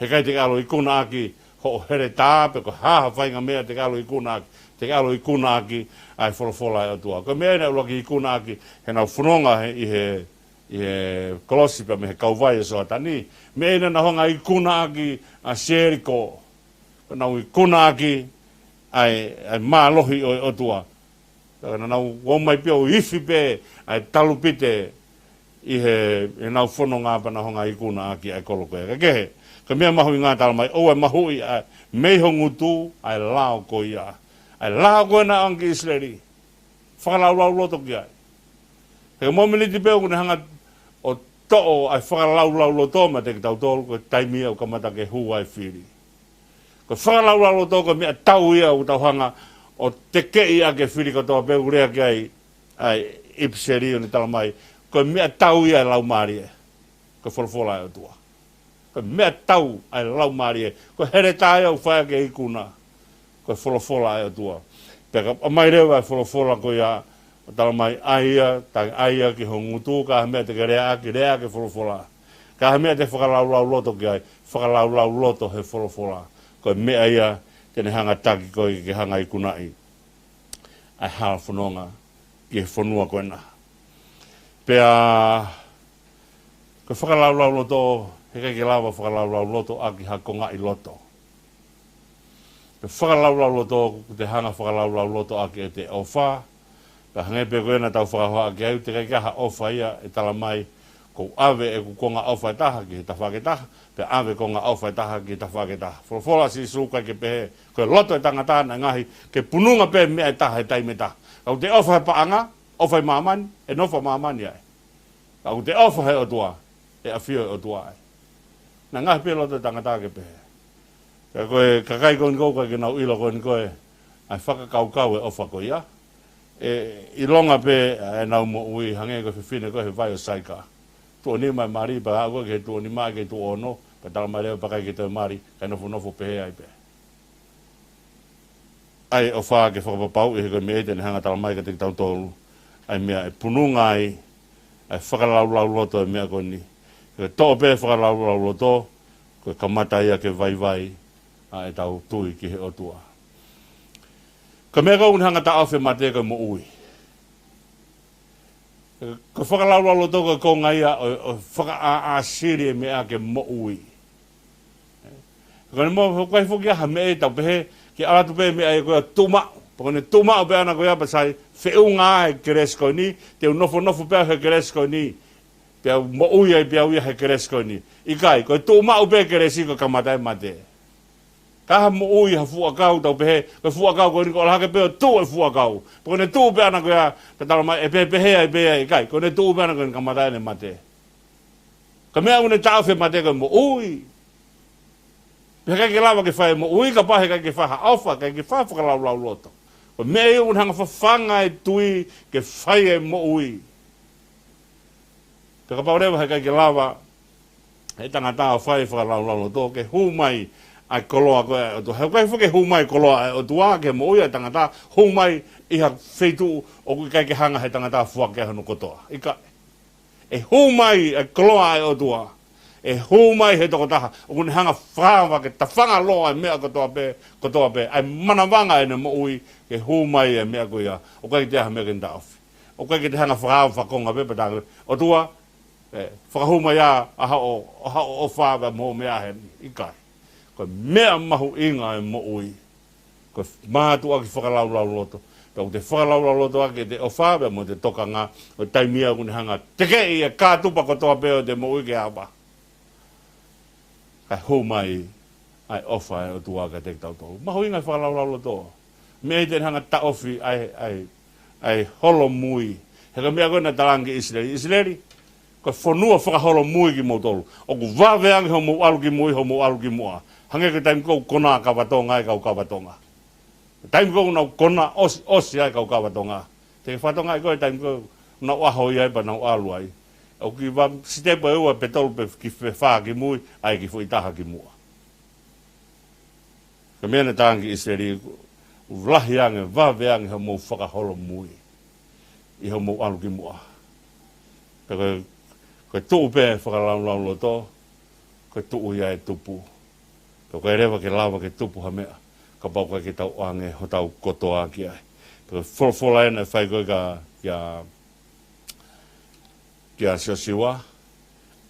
Heʻikai te ke ʻalu ʻo ikuna ʻaki hoʻo heletā pe ko e hā ha faʻahinga meʻa te ke ʻalu ʻo ikuna ʻaki, te ke ʻalu ʻo ikuna ʻaki ʻa e folofola ʻa e ʻOtua. Ko e meʻa ia naʻe ʻuluaki ikuna ʻaki heʻenau fononga he, ʻi he, ʻi he kolosi pea mei he kauvai ʻo Sioatani. Meʻa ia naʻa nau hanga ʻo ikuna ʻaki ʻa Seliko. Ko ʻenau ikuna ʻaki ʻa e, ʻa e mālohi ʻo e ʻOtua. Ka naʻa nau ō mai pē ʻo ifi pē ʻa e talupite ʻi he, heʻenau fononga pea nau hanga ʻo ikuna ʻaki ʻa e kolo ko ia. Ka kehe, ko e meʻa mahuʻinga tala mai, ʻoua ʻe mahuʻi ʻa e mei ho ngutu ʻa e lao ko ia. ʻA e lao ko ena ʻa e ʻaʻanga ki ʻIsileli. Fakalaulauloto ki ai. He ko e mōmeniti pē ʻoku ne hanga ʻo toʻo ʻa e fakalaulauloto meiate kitautolu, ko e taimi ia ʻoku kamata ke hū ai e fili. Ko e fakalaulauloto ko e meʻatau ia ʻoku tau hanga ʻo tekeʻi ʻaki e fili kotoa pē, ʻoku lea ki ai ʻa e ʻipiseli ʻo ne tala mai, ko e meʻatau ia ʻa e Laumālie. Ko e folofola ʻa e ʻOtua. Ko e meʻatau ʻa e Laumālie. Ko e heletā ia ʻoku fai ʻaki e ikuna. Ko e folofola ʻa e ʻOtua. Pea ka ʻomai leva e folofola ko ia, ʻo tala mai, ʻai ia, tangi ʻai ia ki ho ngutu, ka ko e hā e meʻa te ke lea ʻaki, lea ʻaki e folofola. Ka ko e hā e meʻa te ke fakalaulauloto ki ai, fakalaulauloto he folofola. Ko e meʻa ia te ne hanga ʻo taki koe ke ke hanga ʻo ikunaʻi ʻa e hala fononga ki he fonua ko ena. Pea ko e fakalaulauloto, heʻikai ke lava fakalaulauloto ʻaki ha kongaʻi loto. Ko e fakalaulauloto, ʻoku te hanga ʻo fakalaulauloto ʻaki ʻete ʻofa. Ka hangē pē ko ena tau fakahohaʻa ki ai, ʻoku teʻeki ai ha ʻofa ia ʻe tala mai, kuo u ʻave ʻeku konga ʻofa ʻe taha ki he tafaʻaki ʻe taha, pea ʻave konga ʻofa ʻe taha ki he tafaʻaki ʻe taha. Folofola ʻa Sīsū ʻikai ke pehē, ko e loto ʻo e tangata naʻe ngaohi ke pununga pē meʻa ʻe taha he taimi ʻe taha. Ka ʻoku te ʻofa he paʻanga, ʻofa ʻi māmani, ʻe nofo ʻa māmani ai. Ka ʻoku te ʻofa he ʻOtua, ʻe ʻafio e ʻOtua ai. Naʻe ngaohi pē loto ʻo e tangata ke pehē. Ka ko e kakai ko eni ʻoku ʻikai ke nau ʻilo ko eni ko e, ʻa e fakakaukau e ʻofa ko ia. ʻE ʻilonga pē ʻa ʻenau moʻui hangē ko e fefine ko ē he vai ʻo Saika. Tuʻo nima e mali, pea aʻu ko ē ki he tuʻo nima, ki he tuʻo ono, pea tala mai leva pea ʻikai ke toe mali, kae nofonofo pehē ai pē. ʻA e ʻofa ke fakapapauʻi he ko e meʻa ia te ne hanga ʻo tala mai kiate kitautolu ʻa e meʻa ʻe pununga ai ʻa e fakalaulauloto e meʻa ko eni. He ko e toʻo pē fakalaulauloto, ko e kamata ia ke vaivai ʻa ʻetau tui ki he ʻOtua. Ko e meʻa ko ē ʻoku ne hanga ʻo taʻofi e mate ko e moʻui. Ko e fakalaulauloto ko e konga ia ʻo, ʻo fakaʻāʻāsili e meʻa ke moʻui. Ko ʻene mo, ko e foki ʻa ha meʻa ʻe tau pehē, ke ʻalu atu pē meʻa ia ko ia tuʻu maʻu. Pea ko ʻene tuʻu maʻu pē ʻana ko ia pea sai, feʻunga e kelesi ko eni, te u nofonofo pē au he kelesi ko eni. Pea u moʻui ai pē au ia he kelesi ko eni. ʻIkai, ko e tuʻu maʻu pē kelesi ko e kamata e mate. Ka ha moʻui ha fuʻu ʻakau tau pehē, ko e fuʻu ʻakau ko eni ko e ʻalu hake pē ʻo tuʻu e fuʻu ʻakau. Pea ko ʻene tuʻu pē ʻana ko ia, pea tala mai, ʻe pehē pehē ai pē ia ʻikai. Ko ʻene tuʻu pē ʻana ko eni kamata ʻene mate. Ka meʻa ʻoku ne taʻofi e mate ko e moʻui. Pea ʻikai ke lava ke fai e moʻui, kapau heʻikai ke fai ha ʻofa, ʻikai ke fai fakalaulauloto. Ko e meʻa ia ʻoku ne hanga ʻo fafanga e tui ke fai e moʻui. Pea kapau leva heʻikai ke lava ʻe he tangata ʻo fai fakalaulauloto ke hū mai ʻa e koloa ko ē ʻa e ʻOtua. He ʻoku ʻikai foki ke hū mai e koloa ʻa e ʻOtua ki he moʻui ʻa e tangata, hū mai ʻi ha feituʻu ʻoku ʻikai ke hanga ʻe he tangata ʻo foaki ai hono kotoa. ʻIkai. ʻE hū mai e koloa ʻa e ʻOtua. ʻE hū mai he tokotaha ʻoku ne hanga ʻo fakaava ke tafanga loa e meʻa kotoa pē, kotoa pē, ʻa e manavanga ʻene moʻui, ke hū mai e meʻa ko ia. ʻOku ʻikai ke toe ʻi ai ha meʻa ke ne taʻofi. ʻOku ʻikai ke toe hanga ʻo fakaava fakakonga pē pea talaange, ʻOtua, ē, fakahū mai ā, ʻa hoʻo, ʻa hoʻo ʻofa pea mo e meʻa heni. ʻIkai. Ko e meʻa mahuʻinga e moʻui ko e mātuʻaki fakalaulauloto. Pea ʻoku te fakalaulauloto ʻaki ʻete ʻofa pea mo ʻete tokanga, ʻo taimi ia ʻoku ne hanga ʻo tekeʻi e kātupa kotoa pē ʻo ʻete moʻui ke ava. Kae hū mai ʻa e ʻofa ʻa e ʻOtua kiate kitautolu. Mahuʻinga e fakalaulauloto. Meʻa ia te ne hanga ʻo taʻofi ʻa e, ʻa e, ʻa e holomui. He ko e meʻa ko ē naʻe talaange ki ʻIsileli. ʻIsileli, ko e fonua fakaholomui kimoutolu. ʻOku vave ange hoʻomou ʻalu ki mui, hoʻomou ʻalu ki muʻa. Hangē ko e taimi ko ē ʻoku kona kava Tonga ai e kau kava Tonga. Taimi ko ē ʻoku nau kona ʻosi, ʻosi ai e kau kava Tonga. Te ke fakatokangaʻi koe e taimi ko ē ʻoku nau ʻaho ai pea nau ʻalu ai. ʻOku kiʻi sitepu ʻe ua pe tolu pe ki fē, fā ki mui, ʻai e kiʻi foʻi taha ki muʻa. Ko e meʻa naʻe talaange ki ʻIsileli, ʻoku lahi ange, vave ange hoʻomou fakaholomui ʻi hoʻomou ʻalu ki muʻa. Pea ko e, ko e tuʻu pē fakalaulauloto, ko e tuʻu ia e tupu. Pea ʻoku ʻikai leva ke lava ke tupu ha meʻa kapau ʻoku ʻikai ke tau ʻoange hotau kotoa ki ai. Pea ko e folofola ena naʻe fai ko ē kia, kia kia Siosiua,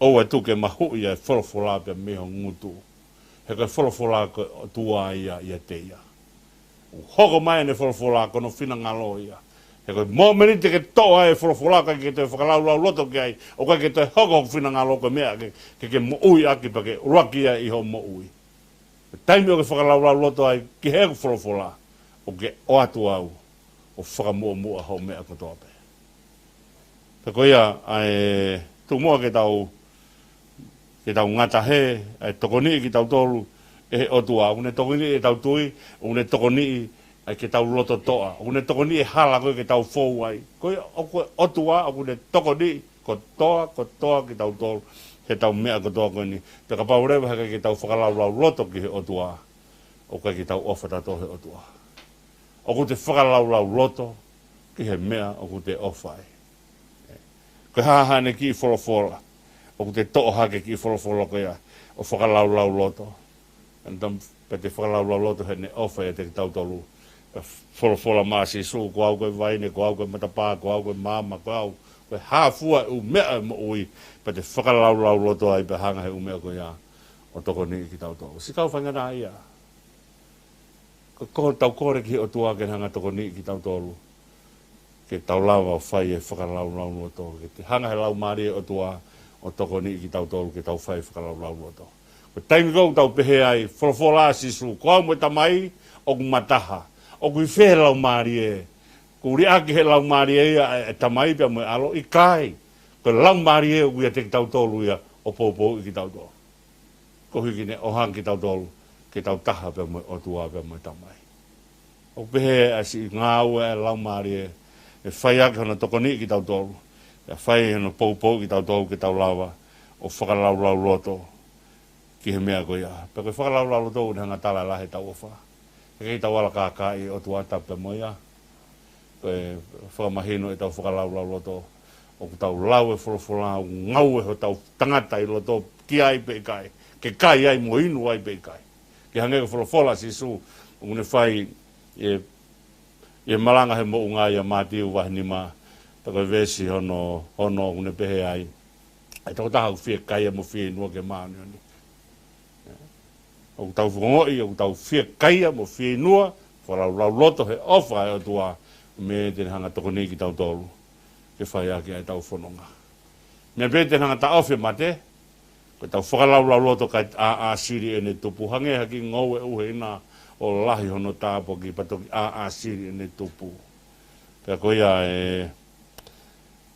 ʻoua ʻe tuku ke mahuʻi ʻa e folofola pea mei ho ngutu. He ko e folofola ko e ʻOtua ia ʻiate ia. ʻOku hoko mai ʻene folofola ko hono finangalo ia. He ko e mōmeniti te ke toʻo ai e folofola kae ʻikai ke toe fakalaulauloto ki ai, ʻoku ʻikai ke toe hoko hoku finangalo ko e meʻa ke, ke, ke moʻui ʻaki pea ke ʻuluaki ia ʻi hoʻo moʻui. Taimi ʻoku ke fakalaulauloto ai ki heʻeku folofola, ʻoku ke ʻoatu au ʻo fakamuʻomuʻa hoʻo meʻa kotoa pē. Pea ko ia, ʻa e tuʻu muʻa ke tau, ke tau ngata hē, ʻa e tokoniʻi kitautolu ʻe he ʻOtua. ʻOku ne tokoniʻi ʻetau tui, ʻoku ne tokoniʻi ʻa e ke tau loto toʻa. ʻOku ne tokoniʻi e hala ko ē ke tau fou ai. Ko ia, ʻoku ʻOtua, ʻoku ne tokoniʻi kotoa, kotoa kitautolu, heʻetau meʻa kotoa ko eni. Pea kapau leva heʻikai ke tau fakalaulauloto ki he ʻOtua, ʻoku ʻikai ke tau ʻofa tautolu he ʻOtua. ʻOku te fakalaulauloto ki he meʻa ʻoku te ʻofa ai. Ko e hā haʻane kiʻi folofola, ʻoku te toʻo hake kiʻi folofola ko ia ʻo fakalaulauloto. Antam, pea te fakalaulauloto heʻene ʻofa ʻiate kitautolu. Pea folofola mai ʻa Sīsū, ko au ko e vaine, ko au ko e matapā, ko au ko e maama, ko au ko e hā fua e ʻū meʻa ʻo e moʻui, pea te fakalaulauloto ai pea hanga ʻe he ʻū meʻa ko ia ʻo tokoniʻi kitautolu. Siʻi kau faingataʻaʻia, ko, ko ʻetau kole ki he ʻOtua ke ne hanga ʻo tokoniʻi kitautolu ke tau lava ʻo fai e fakalaulauloto, ke te hanga ʻe he Laumālie ʻo e ʻOtua ʻo tokoniʻi kitautolu ke tau fai e fakalaulauloto. Ko e taimi ko ē ʻoku tau pehē ai, folofola ʻa Sīsū, ko au mo e Tamai ʻoku ma taha. ʻOku ʻi fē e Laumālie? Kuo liʻaki ʻe he Laumālie ia e, e Tamai pea mo e ʻAlo? ʻIkai. Ko e Laumālie ʻoku ʻiate kitautolu ia ʻo poupouʻi kitautolu. Koeʻuhi ke ne ʻoange kitautolu ke tau taha pea mo e ʻOtua pea mo e Tamai. ʻOku pehē ʻa e siʻi ngāue ʻa e Laumālie, ʻe fai ʻaki hono tokoniʻi kitautolu, ʻe fai hono poupouʻi kitautolu ke tau lava ʻo fakalaulauloto ki he meʻa ko ia. Pea ko e fakalaulauloto ʻoku ne hanga ʻo tala e lahi ʻetau ʻofa. He ʻikai ke tau ala kākaaʻi e ʻOtua, tapu pē mo ia. Ko e fakamahino ʻetau fakalaulauloto, ʻoku tau lau e folofola, ʻoku ngaue hotau tangata ʻi loto ki ai pe ʻikai, ke kai ai mo inu ai pe ʻikai. Ke hangē ko e folofola ʻa Sīsū ʻoku ne fai ʻi he, ʻi he malanga he moʻunga ʻia Mātiu vahe nima, pea ko e veesi hono, hono ʻoku ne pehē ai, ʻa e tokotaha ʻoku fiekaia mo fieinua ki he māʻoniʻoni. ʻOku tau ongoʻi, ʻoku tau fiekaia mo fieinua, fakalaulauloto he ʻofa ʻa e ʻOtua, meʻa te ne hanga ʻo tokoniʻi kitautolu ke fai ʻaki ʻa ʻetau fononga. Meʻa pē te ne hanga ʻo taʻofi e mate, ko ʻetau fakalaulauloto kae ʻāʻāsili ʻene tupu, hangē ha kiʻi ngoue ʻuheina ʻo lahi hono tāpuaki pea toki ʻāʻāsili ʻene tupu. Pea ko ia e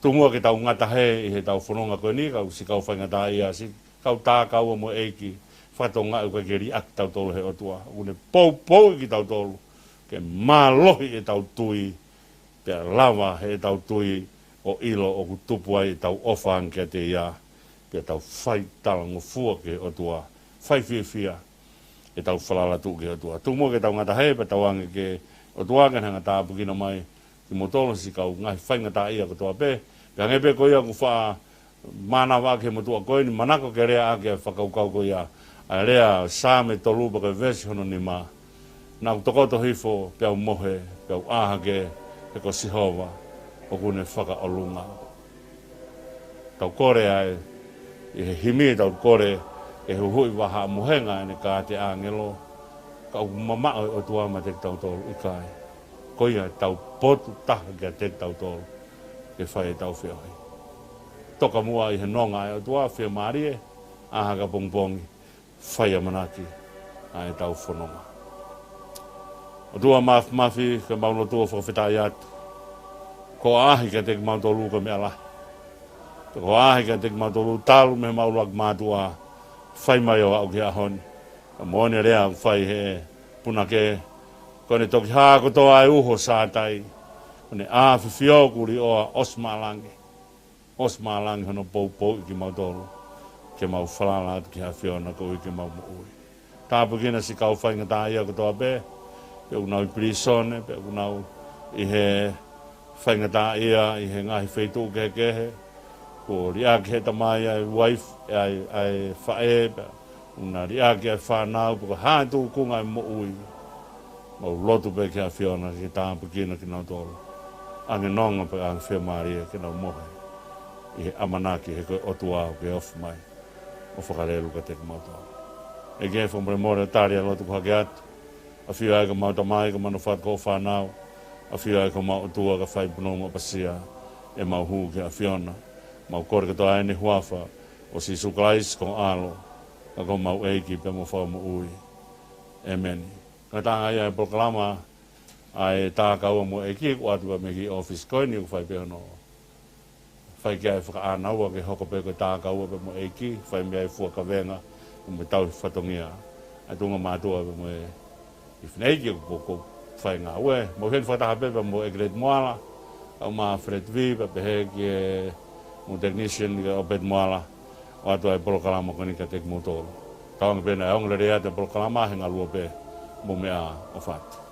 tuʻu muʻa ke tau ngata hē ʻi heʻetau fononga ko eni, kau siʻi kau faingataʻaʻia, siʻi kau tā kaua mo e ʻEiki, fatongia ʻoku ʻikai ke liʻaki kitautolu ʻe he ʻOtua. ʻOku ne poupouʻi kitautolu ke mālohi ʻetau tui, pea lava heʻetau tui ʻo ʻilo ʻoku tupu ai ʻetau ʻofa ange kiate ia, pea tau fai talangofua ki he ʻOtua, fai fiefia ʻetau falala tuʻu ki he ʻOtua. Tuku muʻa ke tau ngata hē, pea tau ange ki he ʻOtua ke ne hanga ʻo tāpuekina mai kimoutolu siʻi kau ngaahi faingataʻaʻia kotoa pē. Pea hangē pē ko ia ʻoku faʻa mānava ʻaki ʻe he motuʻa ko eni, manako ke lea ʻaki e fakakaukau ko ia, ʻa e lea Saame tolu pea ko e veesi hono nima: Naʻa ku tokoto hifo, peau mohe, peau ʻā hake, he ko Sihova ʻoku ne fakaʻolunga. Tau kole ai, ʻi he himi tau kole, ʻe huhuʻi vahaʻa mohenga ʻene kāte ʻāngelo, ka ʻoku mamaʻo e ʻOtua meiate kitautolu? ʻIkai. Ko ia ʻetau potu taha kiate kitautolu ke fai ʻetau feohi. Toka muʻa ʻi he nonga ʻa e ʻOtua, fiemālie, ʻā hake ʻapongipongi, fai ʻamanaki ʻa ʻetau fononga. ʻOtua Māfimafi, ke mau lotua ʻo fakafetaʻi atu. Ko e ʻaʻahi kiate kimautolu ko e meʻa lahi. Ko e ʻaʻahi kiate kimautolu talu mei he mau ʻuluaki mātuʻa, fai mai ʻo aʻu ki he ʻaho ni. Ka moʻoni e lea ʻoku fai ʻe he punake, ko ʻene toki hā kotoa e uho ʻo Sātai, ko ʻene ʻafifio kuo liʻoa, ʻosi maʻa langi. ʻOsi maʻa langi hono poupouʻi kimautolu ke mau falala atu ki he ʻAfiona koeʻuhi ke mau moʻui. Tāpuekina siʻi kau faingataʻaʻia kotoa pē, pe ʻoku nau ʻi pilīsone, pe ʻoku nau ʻi he faingataʻaʻia ʻi he ngaahi feituʻu kehekehe. Kuo liʻaki ʻe he tamai ʻa e uaifi, ʻa e, ʻa e faʻē, pe ʻoku na liʻaki ʻa e fānau, pe ko e hā e tūkunga ʻo e moʻui. Mau lotu pē ki he ʻAfiona ke tāpuekina kinautolu, ʻoange nonga pea ʻoange fiemālie ke nau mohe ʻi he ʻamanaki he ko e ʻOtua ʻoku ke ofi mai ʻo fakalelu kiate kimautolu. ʻEiki, fakamolemole ʻo tali ʻa e lotu kuo hake atu. ʻAfio ai ki homau tamai, ki homau fatu, ki hoʻo fānau. ʻAfio ai ki homau ʻotua, kae fai punou maʻu ʻapasia ʻemau hū ki he ʻAfiona. Mau kole kotoa ʻeni ʻi he huafa ʻo Sīsū Kalaisi, ko ho ʻAlo, ka ko homau ʻEiki pea mo e Fakamoʻui. ʻĒmeni. Ko e ngataʻanga ia e polokalama ʻa e Tākaua mo e ʻEiki, ʻoku ʻoatu pē mei he kiʻi ʻōfisi ko eni, ʻoku fai pē hono fai ki ai e fakaʻānaua ke hoko pē ko e Tākaua pea mo e ʻEiki, fai mei ai e fua kavenga mo e tauhi fatongia ʻa e tuʻunga mātuʻa pea mo e ʻi he fineʻeiki ʻoku, ʻoku fai e ngāue. Mau ʻi heni fakataha pē pea mo ʻEkileti Moala, kae ʻumaʻā Feleti Vī, pea pehē ki he mo e technician ki he ʻOpeti Moala, ʻoatu ai e polokalama ko eni kiate kimoutolu. Tauange pē naʻe ongo lelei atu e polokalama, he ngaluope, mou meʻa ā, ʻofa atu.